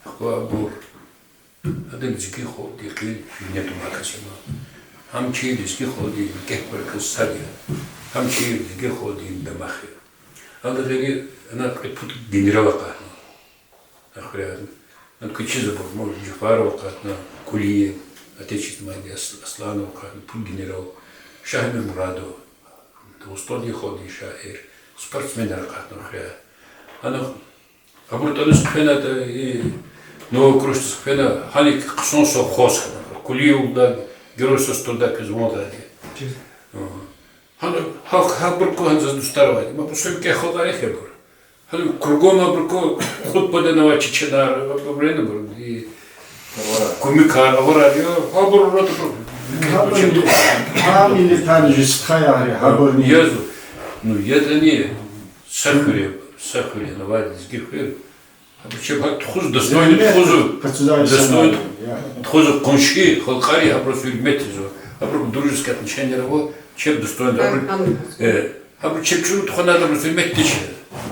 акъвабур, гьада лезги халкьдин кьил вине туна касима. Гьам чи лезги халкьдин викӀегь квай кас сад я, гьам чи лезги халкьдин дамах я. Гьада гъейри ана кьвед-пуд генерал акъатна. Ахвряз. Ана квез чизвайбур, может, Жафаров акъатна, Кулиев, отечественный, Ас-, Асланов акъатна, пуд генерал, Шагь-Эмин Мурадов, Дагъустандин халкьдин шаир, спортсменар акъатна ахвряз. Ана абур тӀаниз хъфена, и, Новокурошдиз хъфена, гьаник хъсан совхоз хьана, Кулиевдин Герой Соцтруда квез ван атайди. Гьана, гьа, гьабур ку гьана заз дустар авайди. Ма бусурманрин халкьарихъ я абур. Гьана кругом абур ку, кьуд падан авай чеченар, абур, абур ина абур, и кумыкар, аварар я, абур, абур, абур. Гьабурни, гьа миллетар жи стхаяр я, гьабурни. Яз, ну, ятӀани са хуьр я, са хуьр я, авай лезги хуьр. Абур чеб гьакӀ тухуз, достойный тухуз, достойный тухуз, къунши халкьари абуруз гьуьрмет ийизва. Абуруз дружеский отношенияяр ава, чеб достойный, абур, э, Абуру чеб чӀуру тухвана, абуруз гьуьрмет тийиша.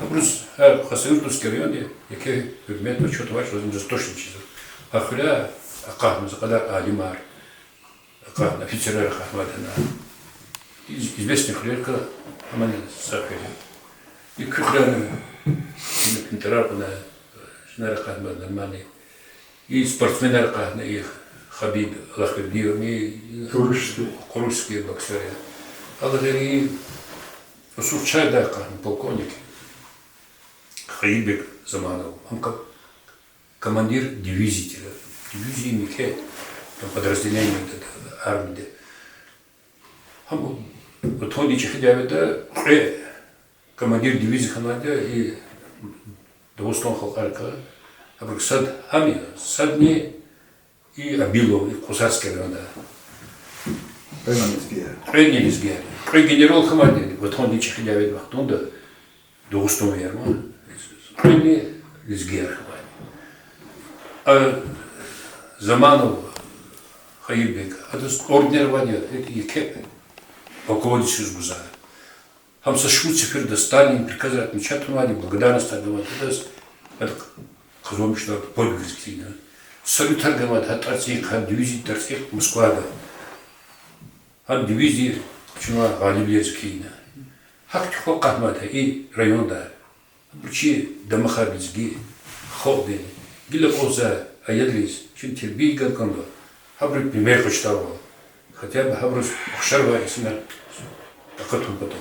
Абуруз гьар Хасавюртовский районда яке гьуьрмет ва чот авач, лазим яз точно чизва. Гьа хуьряй акъатна за кьадар алимар, акъатна офицерар, акъатна мадана. Из-, известный хуьрерикай гьамани са хуьр я. И куь хуьряйни, и пинтӀерар кьуна, жинер акъатна нормальный. И спортсменар акъатна, и Хабиб Аллахвердиевни, Хурушский. Хурушский боксёр я. Аллагьдиз русур чардай акъатна полковник Хаирбек Заманов. Ам ка-, командир дивизии тир. Дивизия михьи, там, подразделение, это, армияда. Гьам Ватандин ЧӀехиди авайда кьве командир дивизии хьанвайди я и Дагъустан халкьарикай. Абурукай сад гьам я, садни и Абилов, и Кузацкий районда. Кьве лезги я. Кьве лезги я. Кьве генерал хьанвайди Ватандин ЧӀехиди авайди вахтунда Дагъустан ярма. Кьве лезги я хьанвайди. А Заманов Хаирбек, адаз орденар авайди я, э, еке полководец яз гузвай. Гьам са шумуд сеферда Сталин приказар отмечать авунвайди, благодарность авунвайди адаз, ада къазанмишдай подвигриз кхьена. Салютар ганвайди гьа тӀварцӀихъ, гьа дивизиядин тӀварцӀихъ Москвада. Гьа дивизия чна гъалибвилериз кхьена. Гьахьтин хва акъатнавайди я и районда. Абуру чи дамахар лезги халкьдин, гила аквазва аялриз, чна тербия гана кӀанда, гьабуру пример къачудайвал, хотя бы гьабуруз ухшар авай инсанар акъатун патал.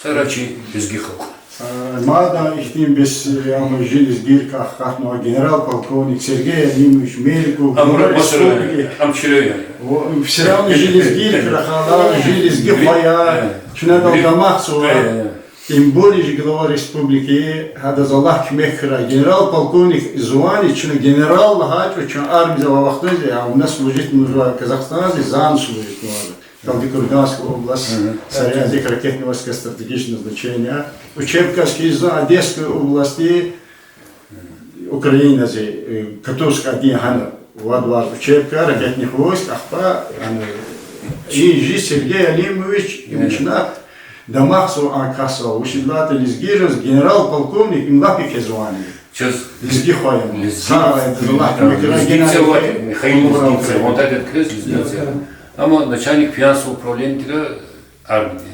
Сагърай чи лезги халкь. Э, мад ихьтин бес, э, ам жи лезгийрикай акъатнавай генерал-полковник Сергей Алимович Меликов, Ам глава республики. Ам чирвилер я. О, всё равно жи лезгийрик рахайла, жи лезги хва я, чна адал дамахзава. Тем более жи глава республики, гьадаз Аллагь куьмек хьурай, генерал-полковник звание, чна генерал лагьай чӀавуз чна армияда авай вахтунда, а у нас служить нужно Казахстанде, за нами служить нужно. Талдыкорганская область, Сарянские ракетные войска стратегического значения. Учебкаяр кхьизва Одесской области, Украинази, э, Котовск один гьана вад варз учебка ракетных войск, ахпа, ана, и жи Сергей Алимович, им чна дамахзава а касдал, вучиз лагьайтӀа лезгийриз генерал-полковник, им лап еке звание. Чаз лезги хва я. Лезги, Аллагь куьмек хьурай, лезгинцев, Михаил Лезгинцев, вон тадед крез Лезгинцев. Амма начальник финансового управления тир армиядин.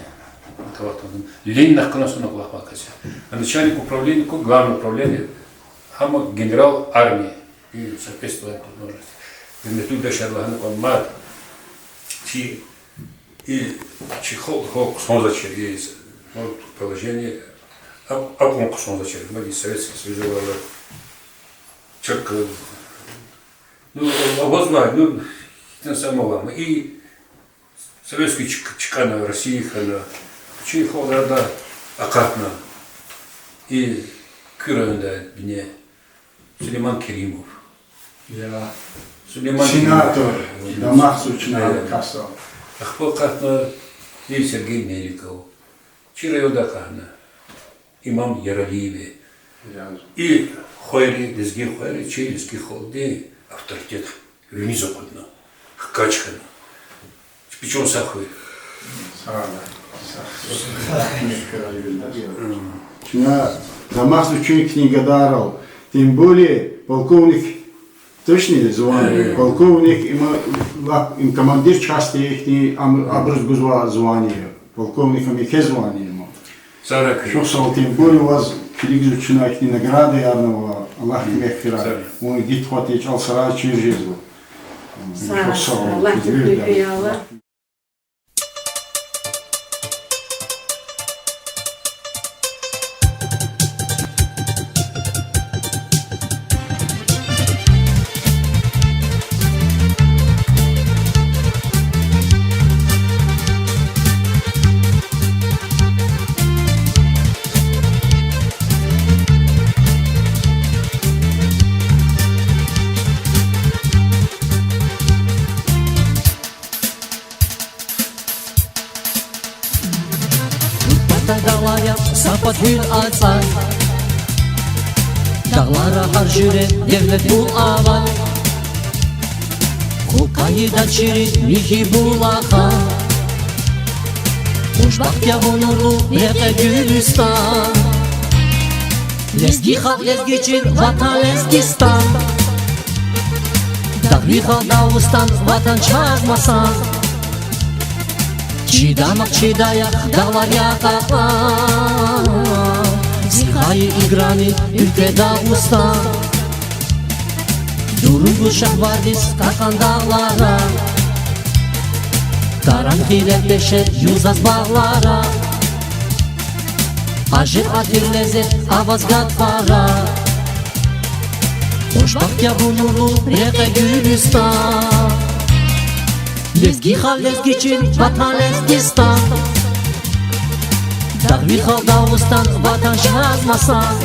Ленин ахкана сана кӀвалахнавай кас я. А начальник управления, ку-, главного управления, гьам генерал армии. И соответствовать должности. Гьуьрметлу юлдашар, лагьана кӀанда мад, чи, и чи халкь, халкь хъсанзавачир, и, ну, положение, ак-, акьван хъсанзавачир, мад и Советский Союз авайла, чак, ну, авазвай, ну, хьтин са мала, и Советский чк-, чкӀана, Россия хьана, чи халкьдин арада акъатна, и куь райондай бине Сулейман Керимов. Я. Сулейман Керимов. Сенатор, дамахзава чна гьа касдал. Ахпа акъатна и Сергей Меликов. Чи райондай акъатна Имам Яралиеви. И хвайри, лезги хвайри, чи лезги халкьдин авторитет виниз акъудна, хкаж хьана. Чпи чун сагъ хьуй. Чна дамахзава чун ихьтин гадайрал. Тем более полковник, точно звание, полковник, им лап, им командир части ихьтин, ам, абуруз гузвай звание. Полковник ам еке звание я ман. Чухсагъул, тем более ваз килигзава чна ихьтин наградаярни ава, Аллагь куьмек хьурай. Вун гитхватиз чӀал сарай чир жезва. Чухсагъул, Аллагь куьн куьмек хьуй. Пата дагълар я, са пад гьуьл ацӀай. Дагълара гьар жуьре девлет бул авай. Хкайида чирин михьи булахар. Хушбахт я вун, нурлу рекье Гуьлуьстан, лезги халкь, лезги чил, ватан Лезгистан. Дагъви халкь Дагъустан, ватан чаз масан. Чи дамах, чи даях, дагълар я кьакьан, зи хайи Играми уьлкве Дагъустан. Дурун гуз шагьбардиз кьакьан дагълара, Таран хиле пеше юзаз багълара, ажеб атир лезет аваз гатфара. Хушбахт я вун, нурлу рекье Гуьлуьстан, лезги халкь, лезги чил, ватан Лезгистан. Дагъви халкь Дагъустан, ватан чаз масан.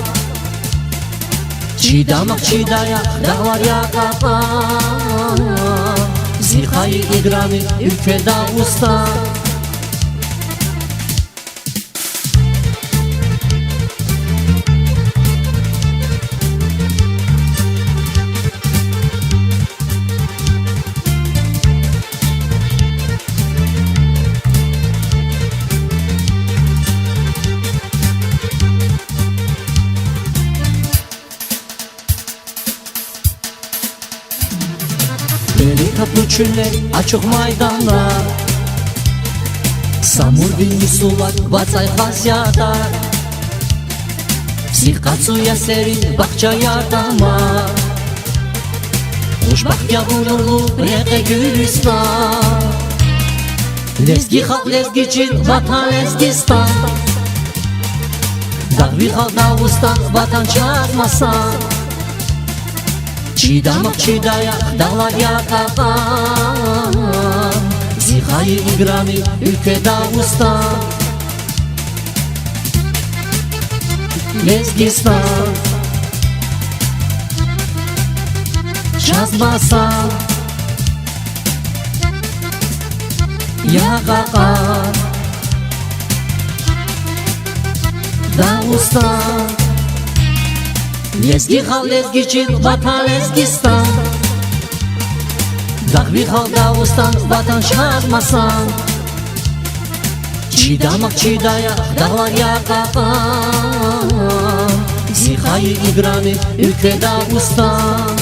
Чи дамах, чи даях, дагълар я кьакьан, зи хайи Играми уьлкве Дагъустан. Берекатлу чуьллер, ачух майданар, Самурдин йисуз вацӀай хасятар, сив къацу я серин бахчаяр, тамар. Хушбахт я вун, нурлу рекье Гуьлуьстан, лезги халкь, лезги чил, ватан Лезгистан. Дагъви халкь Дагъустан, ватан чаз масан. Чи дамах, чи даях, дагълар я кьакьан, зи хайи Играми уьлкве Дагъустан. Лезгистан чаз масан я кьакьан, Дагъустан, лезги халкь, лезги чил, ватан Лезгистан. Дагъви халкь Дагъустан, ватан чаз масан. Чи дамах, чи даях, дагълар я кьакьан, зи хайи Играми уьлкве Дагъустан.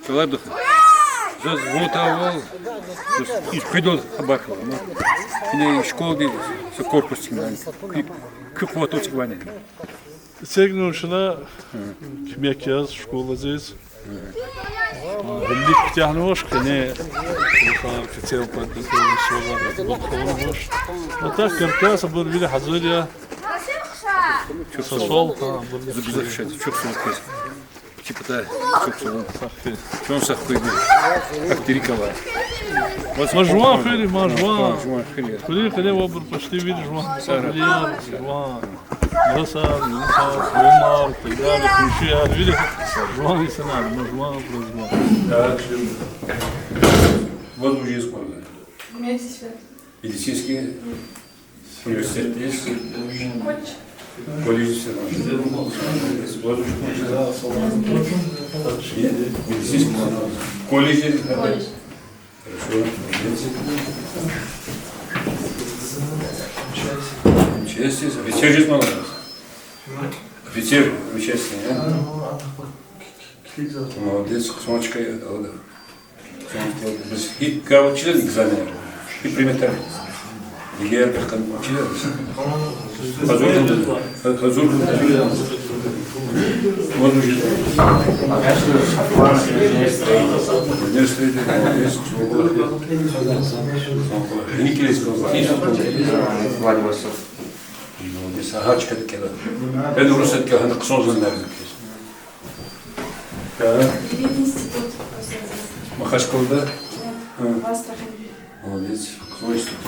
Чалай духу. Заз вотавал, заз и хъуьдал хабар хьана. Ине школади са корпус тикнани. Куь, куь къуватдал тикнани. Эцигнава чна куьмек яз школадиз. Вилик куьтягьнавач къене, вуха кицел подготовить авунвач. А так каркас абур вири гьазур я. Чухсагъул, гьа, абур вири. Зуб зуршет, чухсагъул. Кичи патай, чухсагъул. Сагъ хьуй. Чун сагъ хьуй. Ахтирикава. Ма жуван хуьр я, ма жуван. Жуван хуьр я. Хуьруьн къене авайбур почти вири жуван. Сагърай. Жуван. Мурасар, Юнусар, Умар, так далее, къуншияр, вири жуван инсанар, ма жуван, абуруз жуван. Так, что? Вот уже сколько? Медицинский университет есть? Колледж. Колледж. Медицинский колледж. Колледж. Хорошо. Честь, офицер жез мала. Офицер, замечательно, а? Молодец, ксончка, алда. Ксончка, без и кого читали экзамен, и примета. Егер бехкан читали. Азур, азур. Можно уже. Инженер строитель, молодец, ксончка. Владивосток. Молодец, ага, чка кела. Бен урусат кела, хана ксонзан нармикез. Так. Мединститут. Махачкалада? Да. Ха. Класс второй. Молодец. Хъсан институт.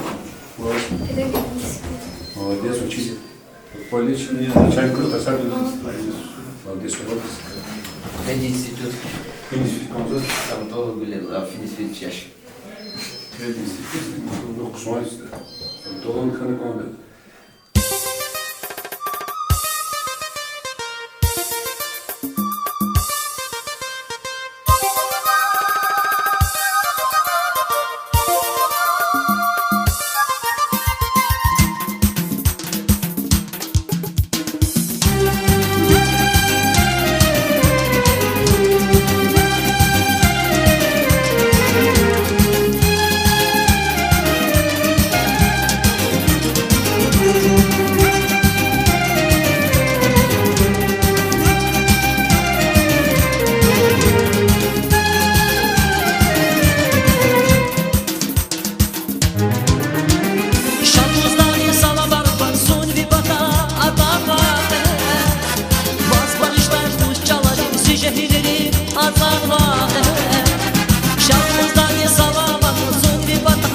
Класс. Педагогический. Молодец, учись. По личной, начальник класса. Молодец. Молодец, молодец. Пединститут. Пединститут. Там тоже были, а, пединститут чаще. Пединститут. Ну, хъсан институт. Там тоже хана кванда. Шад лугьуз лагьай саламар кван зун ви патав атанвай. Ваз багъишдай вуч чӀаларив зи жегьилри ацӀанвай. Шад лугьуз лагьай саламар кван зун ви патав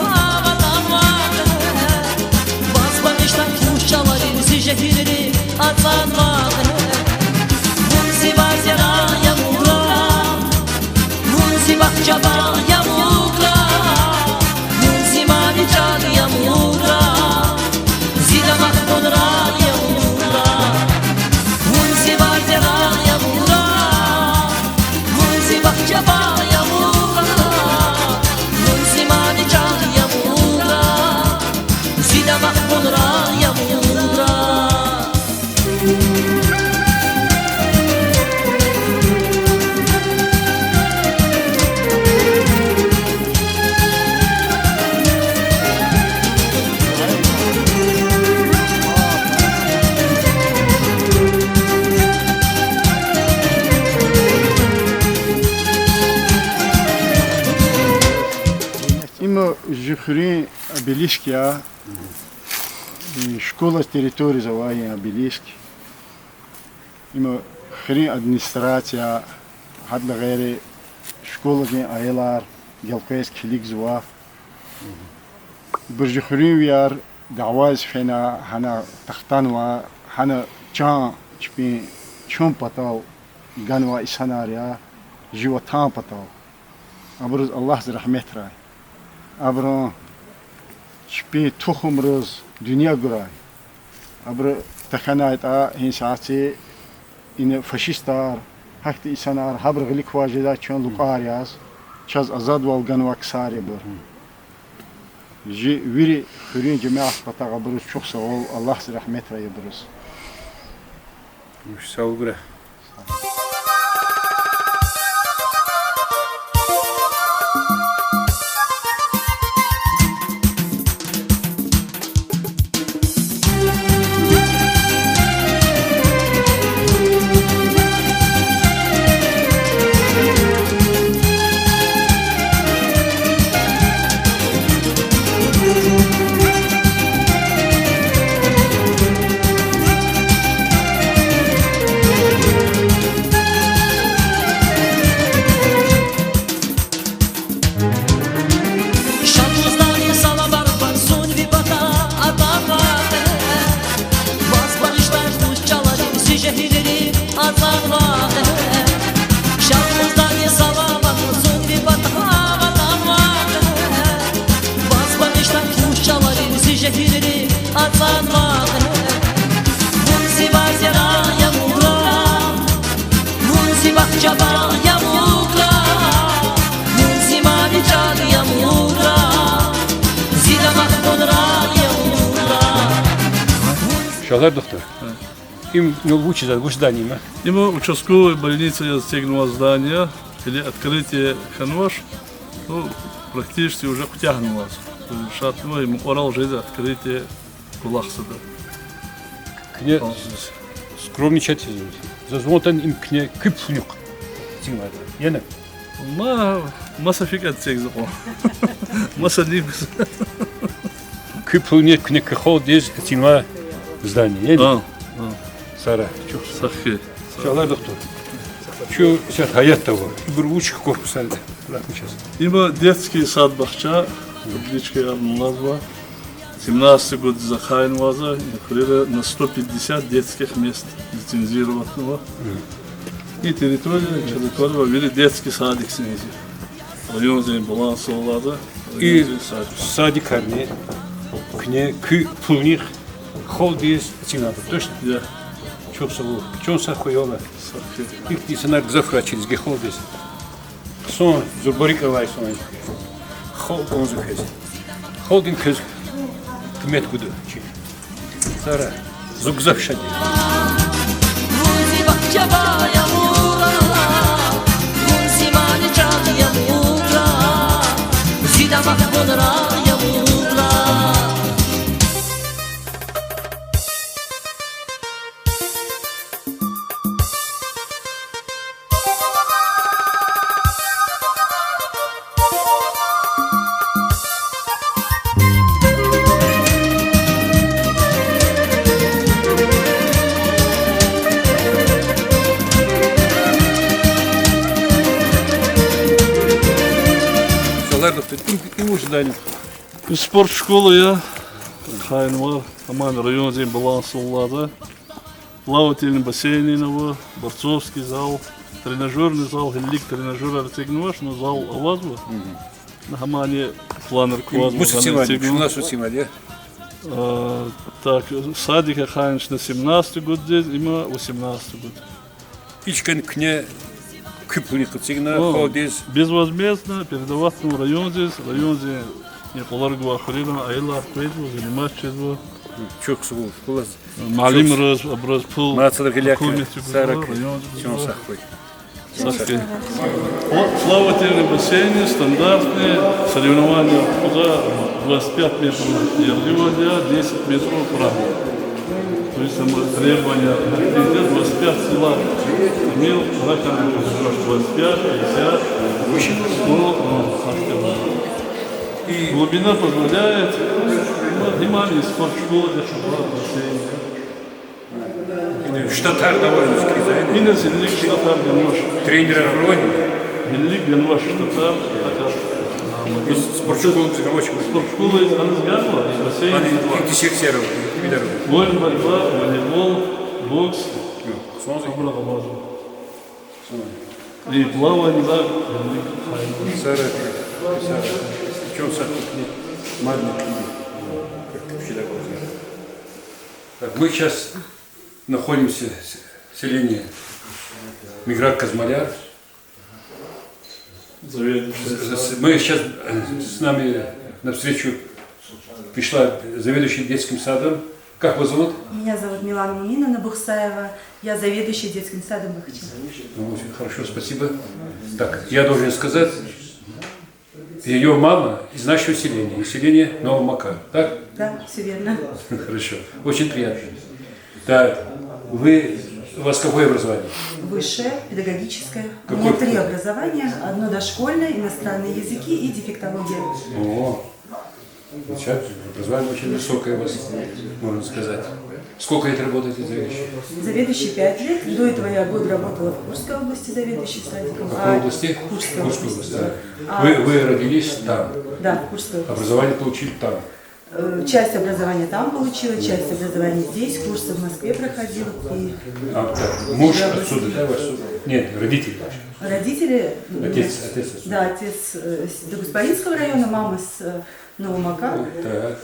атанвай. Ваз багъишдай вуч чӀаларив зи жегьилри ацӀанвай. Вун зи варзерай я, Мурад, вун зи бахчабагъ я, Мурад, вун зи мани чӀал я, Мурад, зи дамах къунрай я, Мурад. Вун зи варзерай я, Мурад, вун зи бахчабагъ я, Мурад, вун зи мани чӀал я, Мурад, зи дамах къунрай я, Мурад. Им жи хуьруьн обелиск я. Школа территорияда авай обелиск. Им хуьруьн администрация, гьадалай гъейри школадин аялар гелкъвез килигзава. Ибур жи хуьруьнвияр дявеяз фена, гьана тахтанва, гьана чан чпин чун патал ганвай инсанар я, жи ватан патал. Абуруз Аллагьди рагьметрай. Абурун чпин тухумриз дуьнья гурай. Абуру тахьанайтӀа, гьин сятда ина фашистар, гьахьтин инсанар, гьабуру гъилик кваз жедай чун лукӀар яз, чаз азадвал ганвай ксар я абур. Жи вири хуьруьн жемят патал абуруз чухсагъул, Аллагьди рагьметрай абуруз. Сагърай. Шад лугьуз лагьай саламар кван зун ви патав атанвай. Ваз багъишдай вуч чӀаларив зи жегьилри ацӀанвай. Шад лугьуз лагьай саламар кван зун ви патав атанвай. Ваз багъишдай вуч чӀаларив зи жегьилри ацӀанвай. Вун зи варзерай я, Мурад, вун зи бахчабагъ я, Мурад, вун зи мани чӀал я, Мурад, зи дамах къунрай я, Мурад. Шагьар духтур. Им, ну, вучиз, вуч здание има? Има участковый больница яз эцигнавай здание, или открытие хьанвач, ну, практически уже куьтягьнавай. Шартнавай мукьварал жеди открытие кӀвалахзавайди. Куьне скромничать ийизва. Заз ван атана, им куьне куь пулунихъ эцигнавайди яни? Ма, маса фикӀ эцигзава кьван. Маса ниб. Куь пулунихъ куьне куь халкьдиз эцигнавай здание яни? А, а. Сара, чухсагъул. Сагърай, духтур. Чун сейчас гьаятда ава. Ибур вуч корпус анда? Братмичес. Има детский сад-бахча, табличкаяр алазва. Семнадцатый год захъаинваза, и хуьрера на сто пятьдесят детских мест лицензировать ава. И территория, территория, вири детский садик сензи. Районзин баланс алаза, и районзин садик. Садикарни куьне куь пулунихъ халкьдиз эцигнава, точно? Я. Чухсагъул. Чун сагъ хьуй, я Аллагь. Сагъ хьуй. Ихьтин инсанар гзаф хьурай чи лезги халкьдиз. Хъсан, зурба рикӀ авай хъсан. Халкь кӀанзава квез. Халкьдин квез куьмек гуда чи. Сара, зун гзаф шад я. Вун зи бахча я, Мурад, вун зи мани чан я, Мурад, зи дамах вун рагъ я, Мурад. Залар дохтур, им, им вуж здание? Им спортшкола я, хайнавар, аман районзин баланс алаза. Плавательный бассейн ава, борцовский зал, тренажёрный зал, гьиллик тренажёрар эцигнавач, но зал авазва. Гьамани планра квазва, вуч гьана сицимар, эцигнава. Чна сицимар я? А, так, садик ахъайна чна семнадцатый годдиз, има восемнадцатый год. И чкани куьне куь пулунихъ эцигна, о, халкьдиз? Безвозмездно передаватьзава райондиз, районди и кӀвалера гвай хуьруьн аялар къвезва, заниматься жезва. Чухсагъул, кулаз. Муаллимриз, абуруз пул, мацалар гъиле, гьукуматди гузва, районди гузва. Чун сагъ хьуй. Сагъ хьуй. Пла-, плавательный бассейн, стандартный, соревнования, куда двадцать пять метров яргъивал я, десять метров правил. То есть там требования, где двадцать пять сила, мил, раком двадцать пять, пятьдесят, сто, ну, так. И глубина позволяет, ну, внимание, спортшкола, где-то два бассейна. Штатар довольно скиза. Ина зиллик штатар ганвач. Тренерар вроде. Зиллик ганвач штатар, так. Спортшкола ганвач. Спортшкола ганва, бассейн. Ана икӀ секция ава, икӀ видар ава. Вольная борьба, волейбол, бокс. Абур авазва. И плавание, да, зиллик хайи. Сара, сара. Чун сагъ хьуй, мадни килиг. Как ты всегда говоришь. Так, мы сейчас находимся в с-, селении Миград Казмаляр. Заведующий. С-, с-, мы сейчас, э, с нами навстречу пришла заведующая детским садом. Как вас зовут? Меня зовут Милана Муминовна Бухсаева. Я заведующая детским садом Бахча. Ну, очень хорошо, спасибо. Так, я должен сказать, Её мама из нашего селения, из селения Новомака, так? Да, всё верно. Хорошо, очень приятно. Так, вы, у вас какое образование? Высшее, педагогическое. Какое? У меня три образования. Одно дошкольное, иностранные языки и дефектология. О, сейчас образование очень высокое у вас, можно сказать. Сколько лет работаете заведующей? Заведующей пять лет. До этого я год работала в Курской области заведующей садиком. В какой области? Курской области. Курской области, да. А вы, вы родились там? Да, в Курской области. Образование получили там? Э, часть образования там получила, часть образования здесь, курсы в Москве проходила. И... А, так, муж отсюда, да, ваш? Нет, родители ваши. Родители, отец, отец отсюда. Да, отец, э, с Дагуспаринского района, мама с, э, Новомака. Так,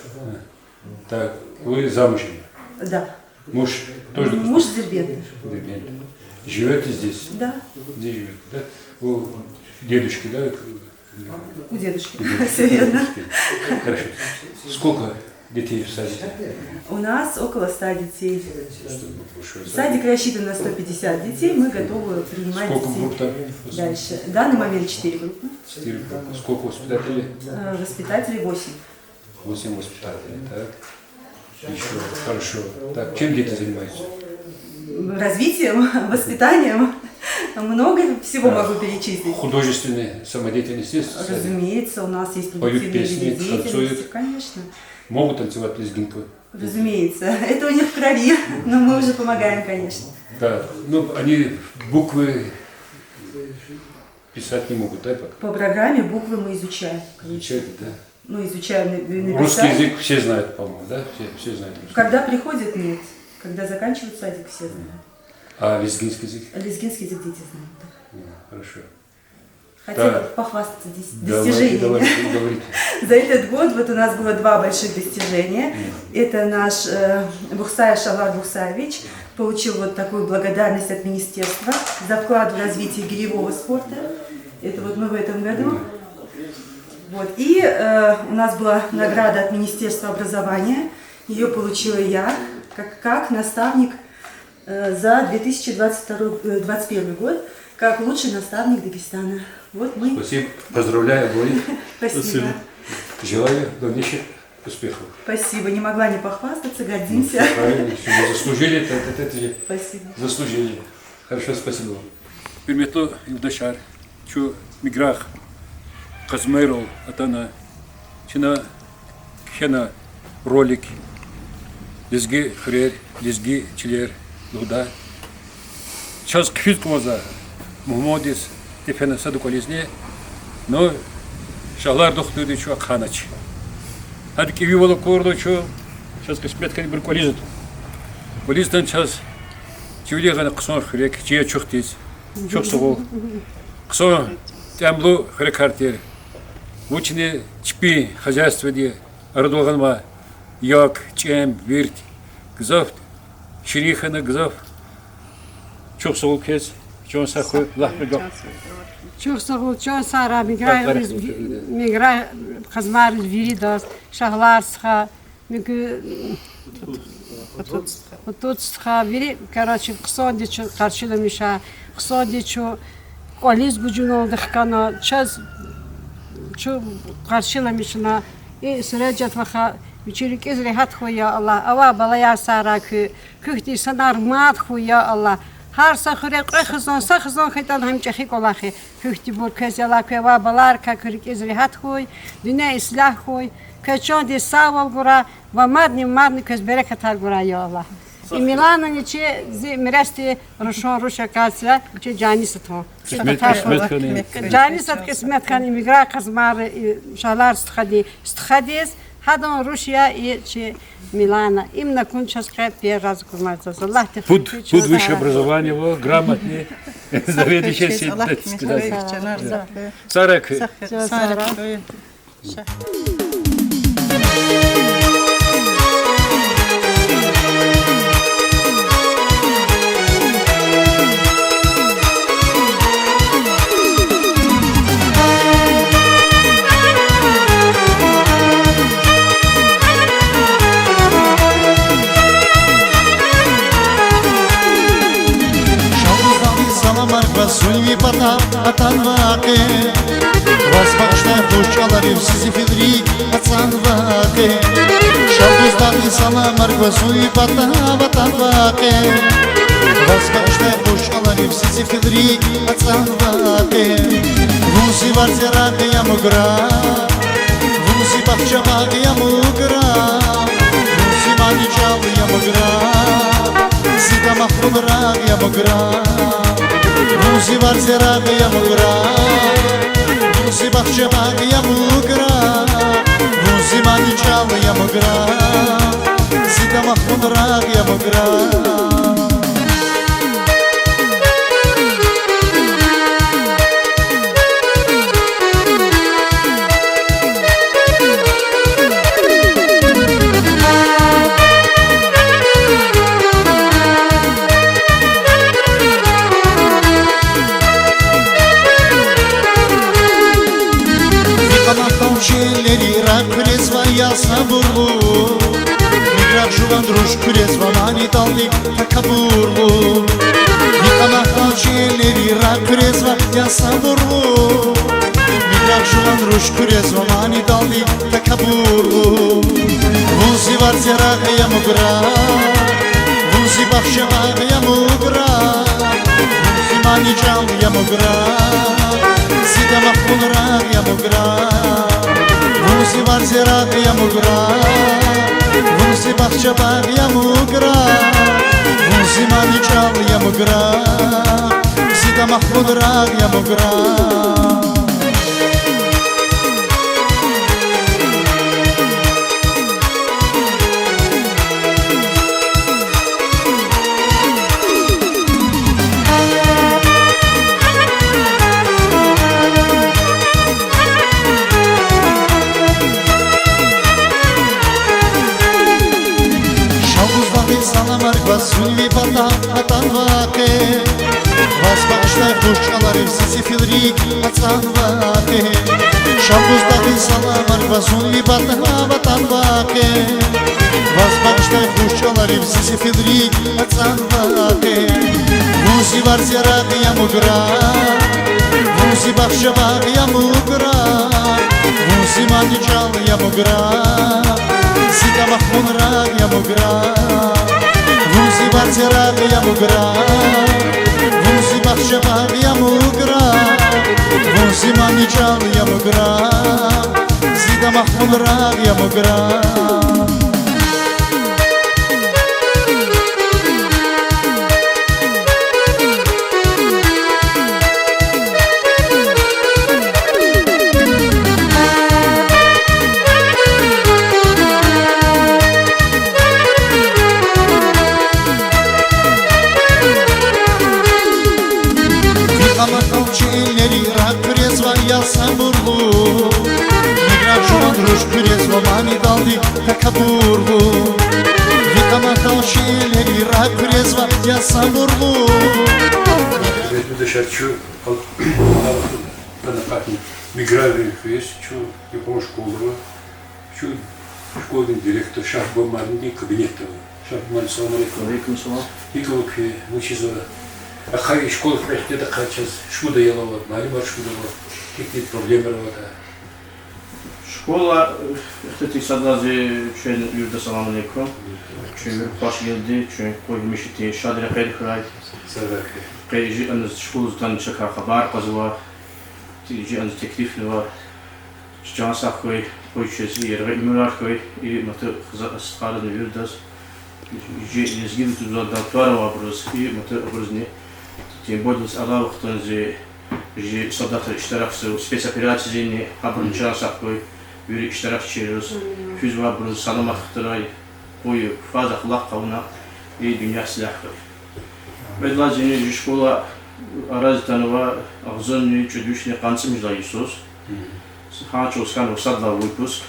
так, вы замужем? Да. Муж тоже? Муж с Дербента. Дербент. Живёте здесь? Да. Здесь живёте, да? У дедушки, да? У дедушки. У дедушки. Всё верно. Хорошо. Сколько детей в садике? У нас около ста детей. Садик рассчитан на сто пятьдесят детей, мы готовы принимать детей. Сколько групп там? Дальше. В данный момент четыре группы. Четыре группы. Сколько воспитателей? Э, воспитателей восемь. Восемь воспитателей, так. Ещё, хорошо. Так, чем дети занимаются? Развитием, воспитанием. Много всего могу перечислить. Художественная самодеятельность есть в садике? Разумеется, у нас есть коллективные деятельности, конечно. Поют песни, танцуют? Могут танцевать лезгинку? Разумеется, это у них в крови, но мы уже помогаем, конечно. Да, ну, они буквы Писать не могут, да, пока? По программе буквы мы изучаем, конечно. Изучаете, да? Ну, изучаем на, на, написать. Русский язык все знают, по-моему, да? Все, все знают русский. Когда приходит, нет. Когда заканчивают садик, все знают. А лезгинский язык? Лезгинский язык дети знают, да. М, хорошо. Хотела похвастаться дос-, достижениями. Да. Давайте, давайте, говорите. За этот год вот у нас было два больших достижения. Мгм. Это наш, э, Бухсаев Шагьлар Бухсаевич получил вот такую благодарность от министерства за вклад в развитие гиревого спорта. Это вот мы в этом году. Мгм. Вот. И, э, у нас была награда от Министерства образования. Её получила я как, как наставник э, за две тысячи двадцать второй, э, двадцать первый год как лучший наставник Дагестана. Вот мы. Спасибо. Поздравляю обоих. Спасибо. Спасибо. Желаю дальнейших успехов. Спасибо. Не могла не похвастаться, гордимся. Ну, всё правильно, всё, вы заслужили это, это, это же. Спасибо. Заслужили. Хорошо, спасибо вам. Гьуьрметлу юлдашар, чун Миграгь Къазмайрал атана, чна кхьена ролик лезги хуьрер, лезги чилер лугьудай. Чаз хъфиз кӀанзава Мугьмандиз тефена сад кӀвализни, но Шагьлар духтурди чун ахъайнач. Гьада кӀевивал акурла чун, чаз кьисмет хьана ибур кӀвализ атун. КӀвализ атана чаз чи вилик гъана хъсан хуьрек, чи ачухдиз. Чухсагъул. Хъсан тӀямлу хуьрекар тир. Вучни чпин хозяйстводин арадал гъанвай як, чӀем, вирт, гзаф ширин хьана, гзаф. Чухсагъул квез, чан сагъ хьуй, лагь кьве гаф. Чухсагъул, чан сагърай, Миграгь, Миграгь Къазмайрал виридаз, Шагьлар стха, муькуь Гьутуд стха, вири, короче, хъсандиз чун къаршиламиша, хъсандиз чун кӀвализ гужуналди хкана, чаз чун къаршиламишна. И Суреджат ваха, вичин рикӀиз регьят хьуй, я Аллагь. Авай балаяр сагърай куь, куьхьтин инсанар мад хьуй, я Аллагь. Гьар са хуьре кьве хизан, са хизан хьайитӀани гьам чӀехи кӀвалах я. Куьхьтинбур квез, я Аллагь, куь авай балаяр, куь рикӀиз регьят хьуй, дуьнья ислягь хьуй, квез чандин сагъвал гурай ва мадни, мадни квез берекатар гурай, я Аллагь. И Миланани чи зи миресдин рушан руш я, касра чи Жанисатан. Жанисат кьисмет хьана, Миграгь Къазмайрал, и Шагьлар стхадин стхадиз, гьадан руш я и чи Милана. Им акуна чаз къе пер раз акурмай заз. Аллагьди пуд, пуд высшее образование ва, грамотный, заведующий садика. Сагърай куь. Шалдуздагъдиз саламар кваз, зун ви патав атанва къе. Ваз багъишдай хуш чӀаларив, зи зифилрик ацӀанва къе. Шалдуздагъдиз саламар кваз, зун ви патав атанва къе. Ваз багъишдай хуш чӀаларив, зи зифилрик ацӀанва къе. Вун зи варцерагъ я, Муграгъ, вун зи бахча-багъ я, Муграгъ, вун зи мани чӀал я, Муграгъ, зи дамах къунрагъ я, Муграгъ. Вун зи варцерагъ я, Муграгъ, вун зи бахча-багъ я, Муграгъ, вун зи мани чӀал я, Муграгъ, зи дамах къунрагъ я, Муграгъ. Ви къанатдал чилери рагъ хъуьрезва, я сабурлу. Миграгъ жуван руш хъуьрезва, манидалди такабурлу. Ви къанатдал чилери рагъ хъуьрезва, я сабурлу. Миграгъ жуван руш хъуьрезва, манидалди такабурлу. Вун зи варцерагъ я, Муграгъ, вун зи бахча-багъ я, Муграгъ, вун зи мани чӀал я, Муграгъ, зи дамах къунрагъ я, Муграгъ. Вун зи варцерагъ я, Муграгъ, вун зи бахча-багъ я, Муграгъ, вун зи мани чӀал я, Муграгъ, зи Магьмуд рагъ я Муграгъ. Шабуздагъдин саламар гва зун ви патав, ватан ва къе. Ваз багъишдай хуш чӀаларив зи сефилрик ацӀанва къе. Шабуздагъдин саламар гва зун ви патав, ватан ва къе. Ваз багъишдай хуш чӀаларив зи сефилрик ацӀанва къе. Вун зи варз ярагъ я Муграгъ, вун зи бахча-багъ я Муграгъ, вун зи мани чӀал я Муграгъ, зи дамах вун рагъ я Муграгъ. Вун зи варз ярагъ я Муграгъ, вун зи бахча-багъ я Муграгъ, вун зи мани чӀал я Муграгъ, зи дамах вун рагъ я Муграгъ. Ви къаматдал чи эллери рагъ хъуьрезва я сабурлу. Миграгъ жуван руш хъуьрезва манидалди такабурлу. Ви къаматдал чи эллери рагъ хъуьрезва я сабурлу. Ведь, ну, дышать, чу, ал-, ал-, ана къатни Миграгъ вири хъуьрез, чу юкьван школада ава, чу школадин директор Шагьбан муаллимдин кабинетда ава. Шагьбан муаллим, салам алейкум. Алейкум салам. ГьикӀ ава куьн, вучзава? Ахъай школа кьве хьтин, ахъай чаз шумуд аял ава, муаллимар шумуд ава, гьихьтин проблемаяр аватӀа? Школа, э, ихтилатдик сад лагьайди, куьн вирида салам алейкум. Куьн вири хуш гелди, куьн къуй гьамиша тир шад рекьер хьурай. Сагърай. Къе чи аниз школадиз атана чакай хабар кьазва, чи аниз теклифнава. Чан сагъ хьуй, къуй чвез яргъи уьмуьрар хьуй, и мата хиза стхайриз, виридаз. Чи лезги литературадин тӀвар авайбуруз, и мата абурузни, тем более алай вахтунда чи солдатар иштиракзава спецоперациядизни, гьабурун чан сагъ хьуй, вири иштиракчийриз, физвайбуруз саламат хтурай, къуй фаз ахлакь авуна, и дуьнья ислягь хьуй. Кьвед лагьайди, чи школа арази атанва агъзурни кӀуьд вишни къанни цӀемуьжуьд лагьай йисуз. Гьа чӀавуз хьанва сад лагьай выпуск.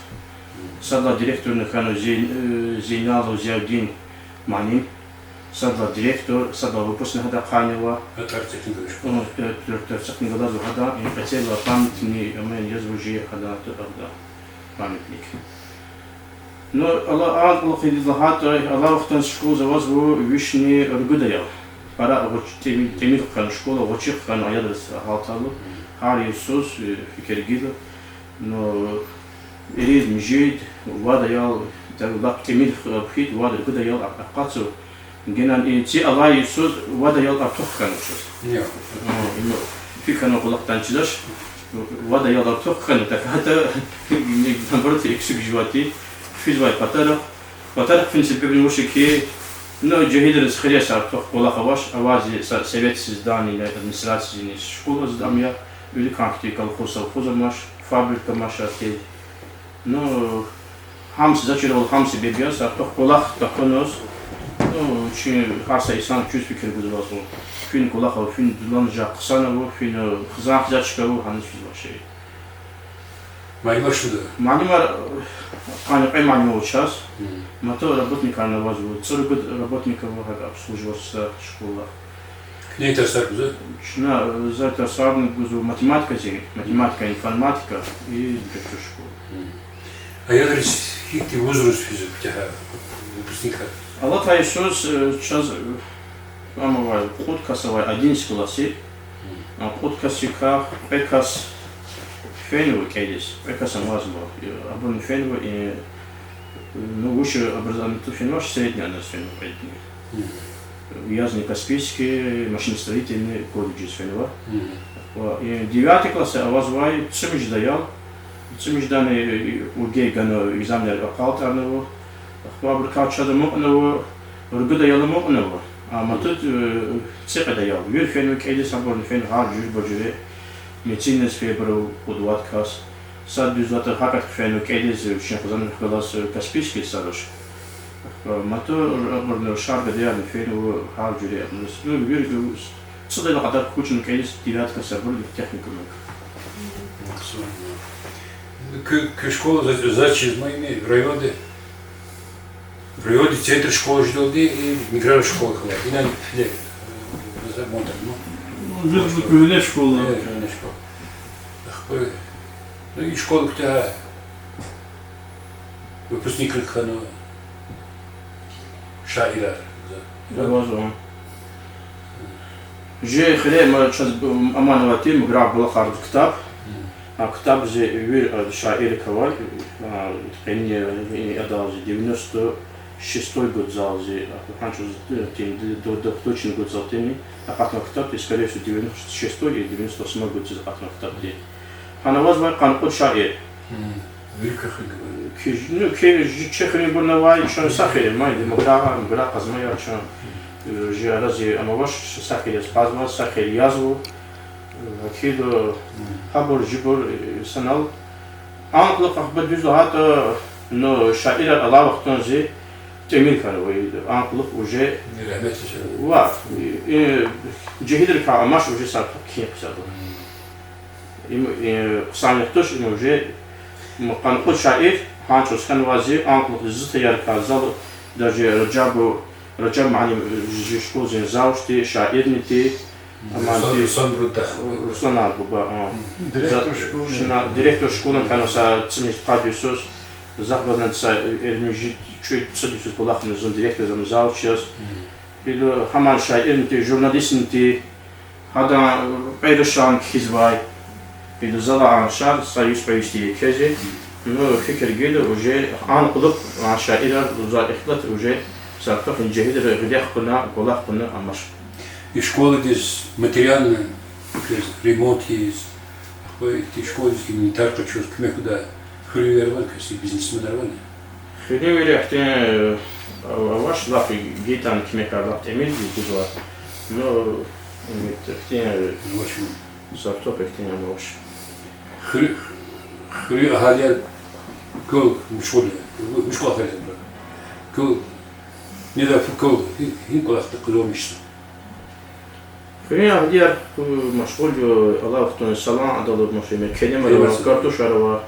Сад лагьай директорни хьанва Зей-, э, Зейналов Зиявдин муаллим. Сад лагьай директор, сад лагьай выпускни гьада ахъайнава. Э, тӀварцӀихъни галазва гьада, и кьетӀен памятни, амай язва чи гьада, гьада памятник. Ну, алай, а кӀвалахдиз лагьайтӀа, алай вахтунда школада авазва вишни ругуд аял. Пара гъвечӀи, тӀими-, тӀимил хьана школа, гъвечӀи хьана аялриз агьалтайла. Гьар йисуз, э, фикир гила. Ну, ирид-муьжуьд, вад аял, лап тӀимил хьайитӀа, вад-ругуд аял акъатзава. Генани ци алай йисуз вад аял артух хьанва чаз. Им фикирна кӀвалахдал чидач. Вад аял артух хьана, тахьайтӀа, наоборот, эксик жуватӀа физвай патарихъ. Патарихъ фин себебни вуч я хьи, ну, жегьилриз хирес артух кӀвалах авач, авайди са советдин зданияни, администрациядин школадин зданияни я, виликан хьтин колхоз-совхоз амач, фабрика амач ахьтин. Ну, гьам са чирвал, гьам себеб яз артух кӀвалах такуназ. Ну, чи гьар са инсан куьз фикир гузвайди я. Фин кӀвалах ава, фин дуланажагъ хъсан ава, фин хизан-хизан чка ава, гьаниз физвай шей. Муаллимар шумуд я? Муаллимар, къанни кьве муаллим ава чаз. Мгм. Мата работникар авазва, цӀуругуд работник ава гьакӀ обслуживать ийизвай школа. Куьне тарсар гузва? Чна, э, за тарсарни гузва математика, математика, информатика и директор школы. Мгм. Аялриз гьихьтин вузриз физва куьтягьай, выпускникар? Алатай йисуз, э, чаз, э, ам авай, кьуд кас авай, одиннадцать классдин. Мгм. А кьуд касдикай кьве кас фенва кӀелиз, кьве кас амазма, э, абурни фенва, э, ну, высшее образование ту фенвач, среднее аниз фенва кьведни. Мгм. Южно-Каспийский машиностроительный колледжиз фенва. Мгм. Ва, э, девятый классда авазвай цӀемуьжуьд аял, цӀемуьжуьдани, э, ОГЭ гана, экзаменар акъалтӀарнава. Ахпа абурукай чаз амукьнава, ругуд аял амукьнава. А матуд, э, цӀикьвед аял. Вири фенва кӀелиз, гьабурни фена гьар жуьреба-жуьре. Медицинадиз фейибур ава кьуд-вад кас. Сад дуьз лагьайтӀа гьакӀ хъфенва кӀелиз, вичин хизанрихъ галаз, э, Каспийскиз саруш. Э, матур абурни, шар гадаярни фенва гьар жуьре абуруз. Ну, вири, э, цӀуд аял кьадар кучнава кӀелиз, девяткадиз абур техникумдик. Куь, куь школа за-, заз чизма ина районда? Районда центр школа жедалди и микрорайон школа хьана. Ина фле-, за-, мон так, ну. Ну, вири куьгьне школа. Э, куьгьне школа. Ахпа, ну, и школа куьтягьай выпускникрик хьанва шаирар. За. Авазва. Жи хуьре ма чаз, м, аман авайди Муграгъ Булахарзан ктаб. А ктаб зи вири, а, шаиррик авай, а, къенин, э, адалзи девяносто шестой год залзи, а, гьа чӀавуз, э, тин, д-, д-, двухтысячный год залтӀани акъатнавай ктаб тир, скорее всего, девяносто шестой или девяносто восьмой год заз акъатнавай ктаб тир. Гьана авазвай къанни кьуд шаир. Вири куь хуьре? Куь, ну, куь, чи хуьруьнбурни авай, чун са хуьре, ма, Муграгъ, Муграгъ Къазмаяр чун, э, жи арази ам авач, са хуьре яз къвезвай, са хуьре язва. Акьида, гьабур, жибур, э, санал. А кьулухъ, ахпа дуьз лагьайтӀа, ну, шаирар алай вахтунда зи тӀимил хьанва, а кьулухъ уже ва, э, жегьилрикай амач уже са кхьин хъсанва. Им, э, хъсанни туш, им уже, м, къанни кьуд шаир гьа чӀавуз хьанвай зи, а кьулухъ зи тӀварарикай зал, даже Ражаб, Ражаб муаллим, э, жи школзин завучди, шаирни тир, аман Руслан, тир, Руслан Бурдах. Русланан буба, а. Директор школы. Чна директор школы хьана са цӀинин къад йисуз, захъ галаз са, э, элмижи чуьд цӀуд йисуз кӀвалахна зун директор яз, ам завуч яз. Гила гьаман шаирни тир, журналистни тир, гьадан, э, кьве рушан кхьизвай. Гила залай а шар са йис-кьве йисди я квез. Ну, фикир гайила, уже а кьулухъ а шаирар лугьузвай ихтилат уже са тухун жегьилрин гъиле кьуна, кӀвалах кьуна амач. И школадиз материально, квез ремонт ийиз, ахпа ихьтин школадиз инвентарь къачуз куьмек гудай хуьруьнвияр авани, квез и бизнесменар авани? Хуьруьнвийри ихьтин, э, авач, лап гайитӀани куьмекар лап тӀимил гузвай. Ну, ихьтин, э, авач, са тухун ихьтин авач. Хуьр-, хуьруьн агьалияр квел машгъул я, вуч кӀвалахар ийизва? Квел, недай фу квел, гьи-, гьи кӀвалахда къвезва мишна? Хуьруьн агьалияр, э, машгъул я, алай вахтунда салан адалай машинар, келемар ава, картошар ава,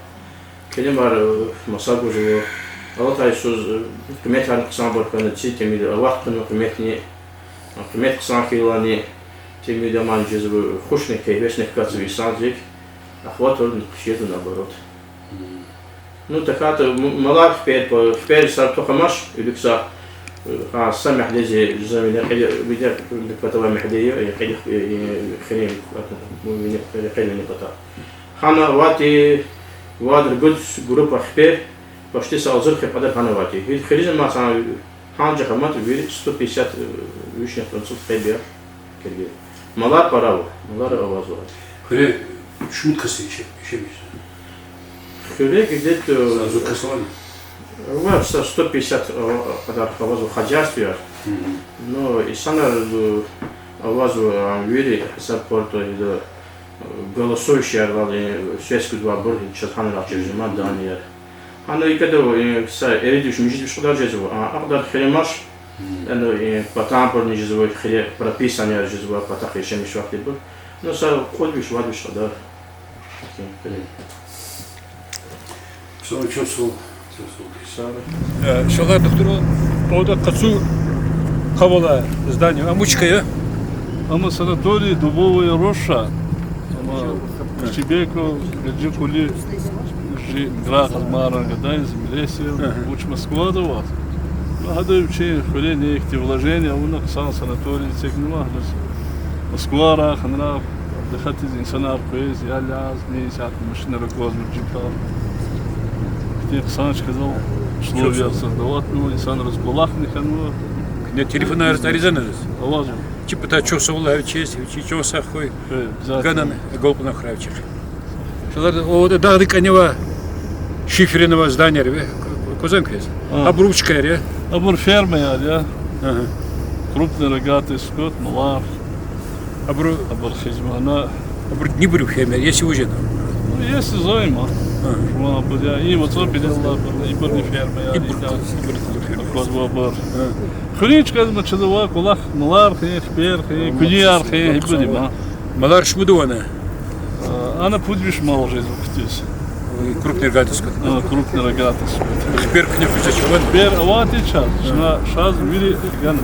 келемар, э, маса гузва. Алатай йисуз, э, къиметарни хъсанбур хьана, ци тӀимил ават хьана къиметни, къимет хъсан хьайилани, тӀимил аман жезва, хушни, кефни катзава инсандиз, ахватурни хъжезва, наоборот. Ну, тахьайтӀа м-, малар хипер, хипер са тухун амач, вилик са, э, гьа, са мягьледиз, за вине кьил-, вине патавай мягьле я, э, кьил-, э, э, хирин, э, вине, э, кьил вине пата. Гьана авайди вад-ругуд группа хипер, почти са агъзур хипер кьадар гьана авайди. Гьи-, хиризма са гьанжахъ амат вири сто пятьдесят, э, вишни кьванцӀуд хипер я. Килигин. Малар пара ава, малар авазва. Хуьре шумуд кас яшамиш? Хуьре где-то, э, ва са сто пятьдесят, э, кьадар авазва хозяйствояр. Ну, инсанар, э, авазва, а, вири гьисаб кьуртӀа, э, голосующиеяр вал, э, связь гузвайбур, чаз гьанра чирзима данныеяр. Гьана икӀ ада, э, са ирид виш, муьжуьд виш кьадар жезва, а, а кьадар хиримаш, ана, э, патанбурни жезва, хире прописанныяр жезва, патахъ яшамиш вахтибур. Ну, са кьуд виш, вад виш кьадар. Хире. Сора чун су, чун су. Сора. Э, иншаллагь, духтур, ода къацу хавала здание, а мучка я? Ама санаторий Дубовая роща, ама Чебеков, Гаджикъули, чи Муграгъ Къазмайран гадариз, милесил, вуч Москвада ваз. Ну, гьада вичин хуьре нихьтин вложение авуна, хъсан санаторий эцигнава гьадаз. Москвара, ханра, дихъатиз инсанар къвез, ял яз, ни сят машинара гваз, джипар. Ихьтин хъсан чкадал условияр создаватьнава, инсанриз кӀвалахни хьанва. Не телефонар аризана? Авазва. Чи пата чухсагъул гьавичиз, вичи чун сагъ хьуй. Э, обязательно. Ганани агалкьунар хьурай вичихъ. Шалар, о, дагъдин кӀани ава, шиферин ава зданияр ава, квазан квез. А. Абур вуч кар я? Абур фермаяр я. Ага. Крупный рогатый скот, малар. Абуру, абур хизмана. Абуру нибур фермер, если уже там. Ну, если займа. А. Шума абур я, им ацӀабирелла абур, ибурни ферма я, ибур, ибур ферма. Аквазва абур. А. Хуьруьн чкадиз ма чизвай кӀвалах, малар хьи, хипер хьи, куьлуьяр хьи, ибур я ма. Малар шумуд авани? А, ана пуд виш мал жезва хьтиз. Крупный рогатый скот. А, крупный рогатый скот. Хипер куьне хуьза чаван? Хипер авайди чаз, чна шаз вири гана.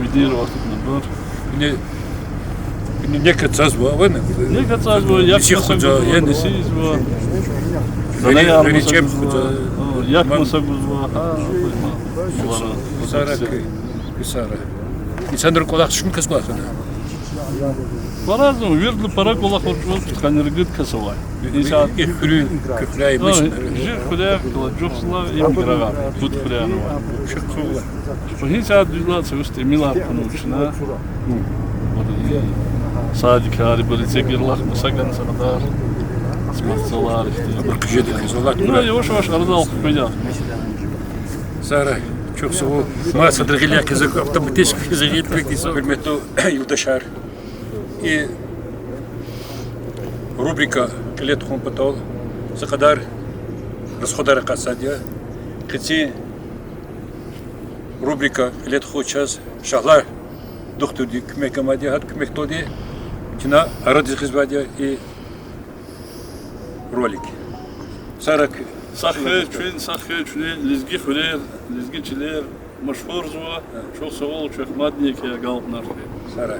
Ликвидировать авуна абур. Куьне, куьне нек ацазва, авани? Нек ацазва, як маса гузва, ниси ийизва. Гъери, гъери чеб гузва. О, як маса гузва. Гьа, сара, сара. Инсанрин кӀвалах чун кас кӀвалах ана. По-разному, виридалай пара кӀвалах авур чӀавуз пудкъанни ругуд кас авай. И хуьруьн, куь хуьряй мишна? Жи хуьряй, кала жугъзла, им грагъа, пуд хуьряй авай. Шух хъувла. Гьи сят дуьзла цавуз тӀимилар хъувуна чна. Садикар, бери цегирлахъ, маса гана садар. Спортзалар ихьтин. Ну, яваш-яваш арадал хкведа. Сара, чухсагъул. Ма садра гъиле хъиза, автоматически хъиза гъил квекиса. Гьуьрметлу юлдашар. И рубрика кьиле тухун патал са кьадар расходар акъатзавайди я. Къенин рубрика кьиле тухуз чаз Шагьлай духтурди куьмек гайиди я, гьадан куьмекдалди чна арадиз гъизвайди я и ролик. Сара ки- Сахъ хьуй чун, сахъ хьуй чун, лезги хуьрер, лезги чилер машгьурзава, чухсагъул, чухсагъул, мадни квез агалкьунар хьуй. Сара.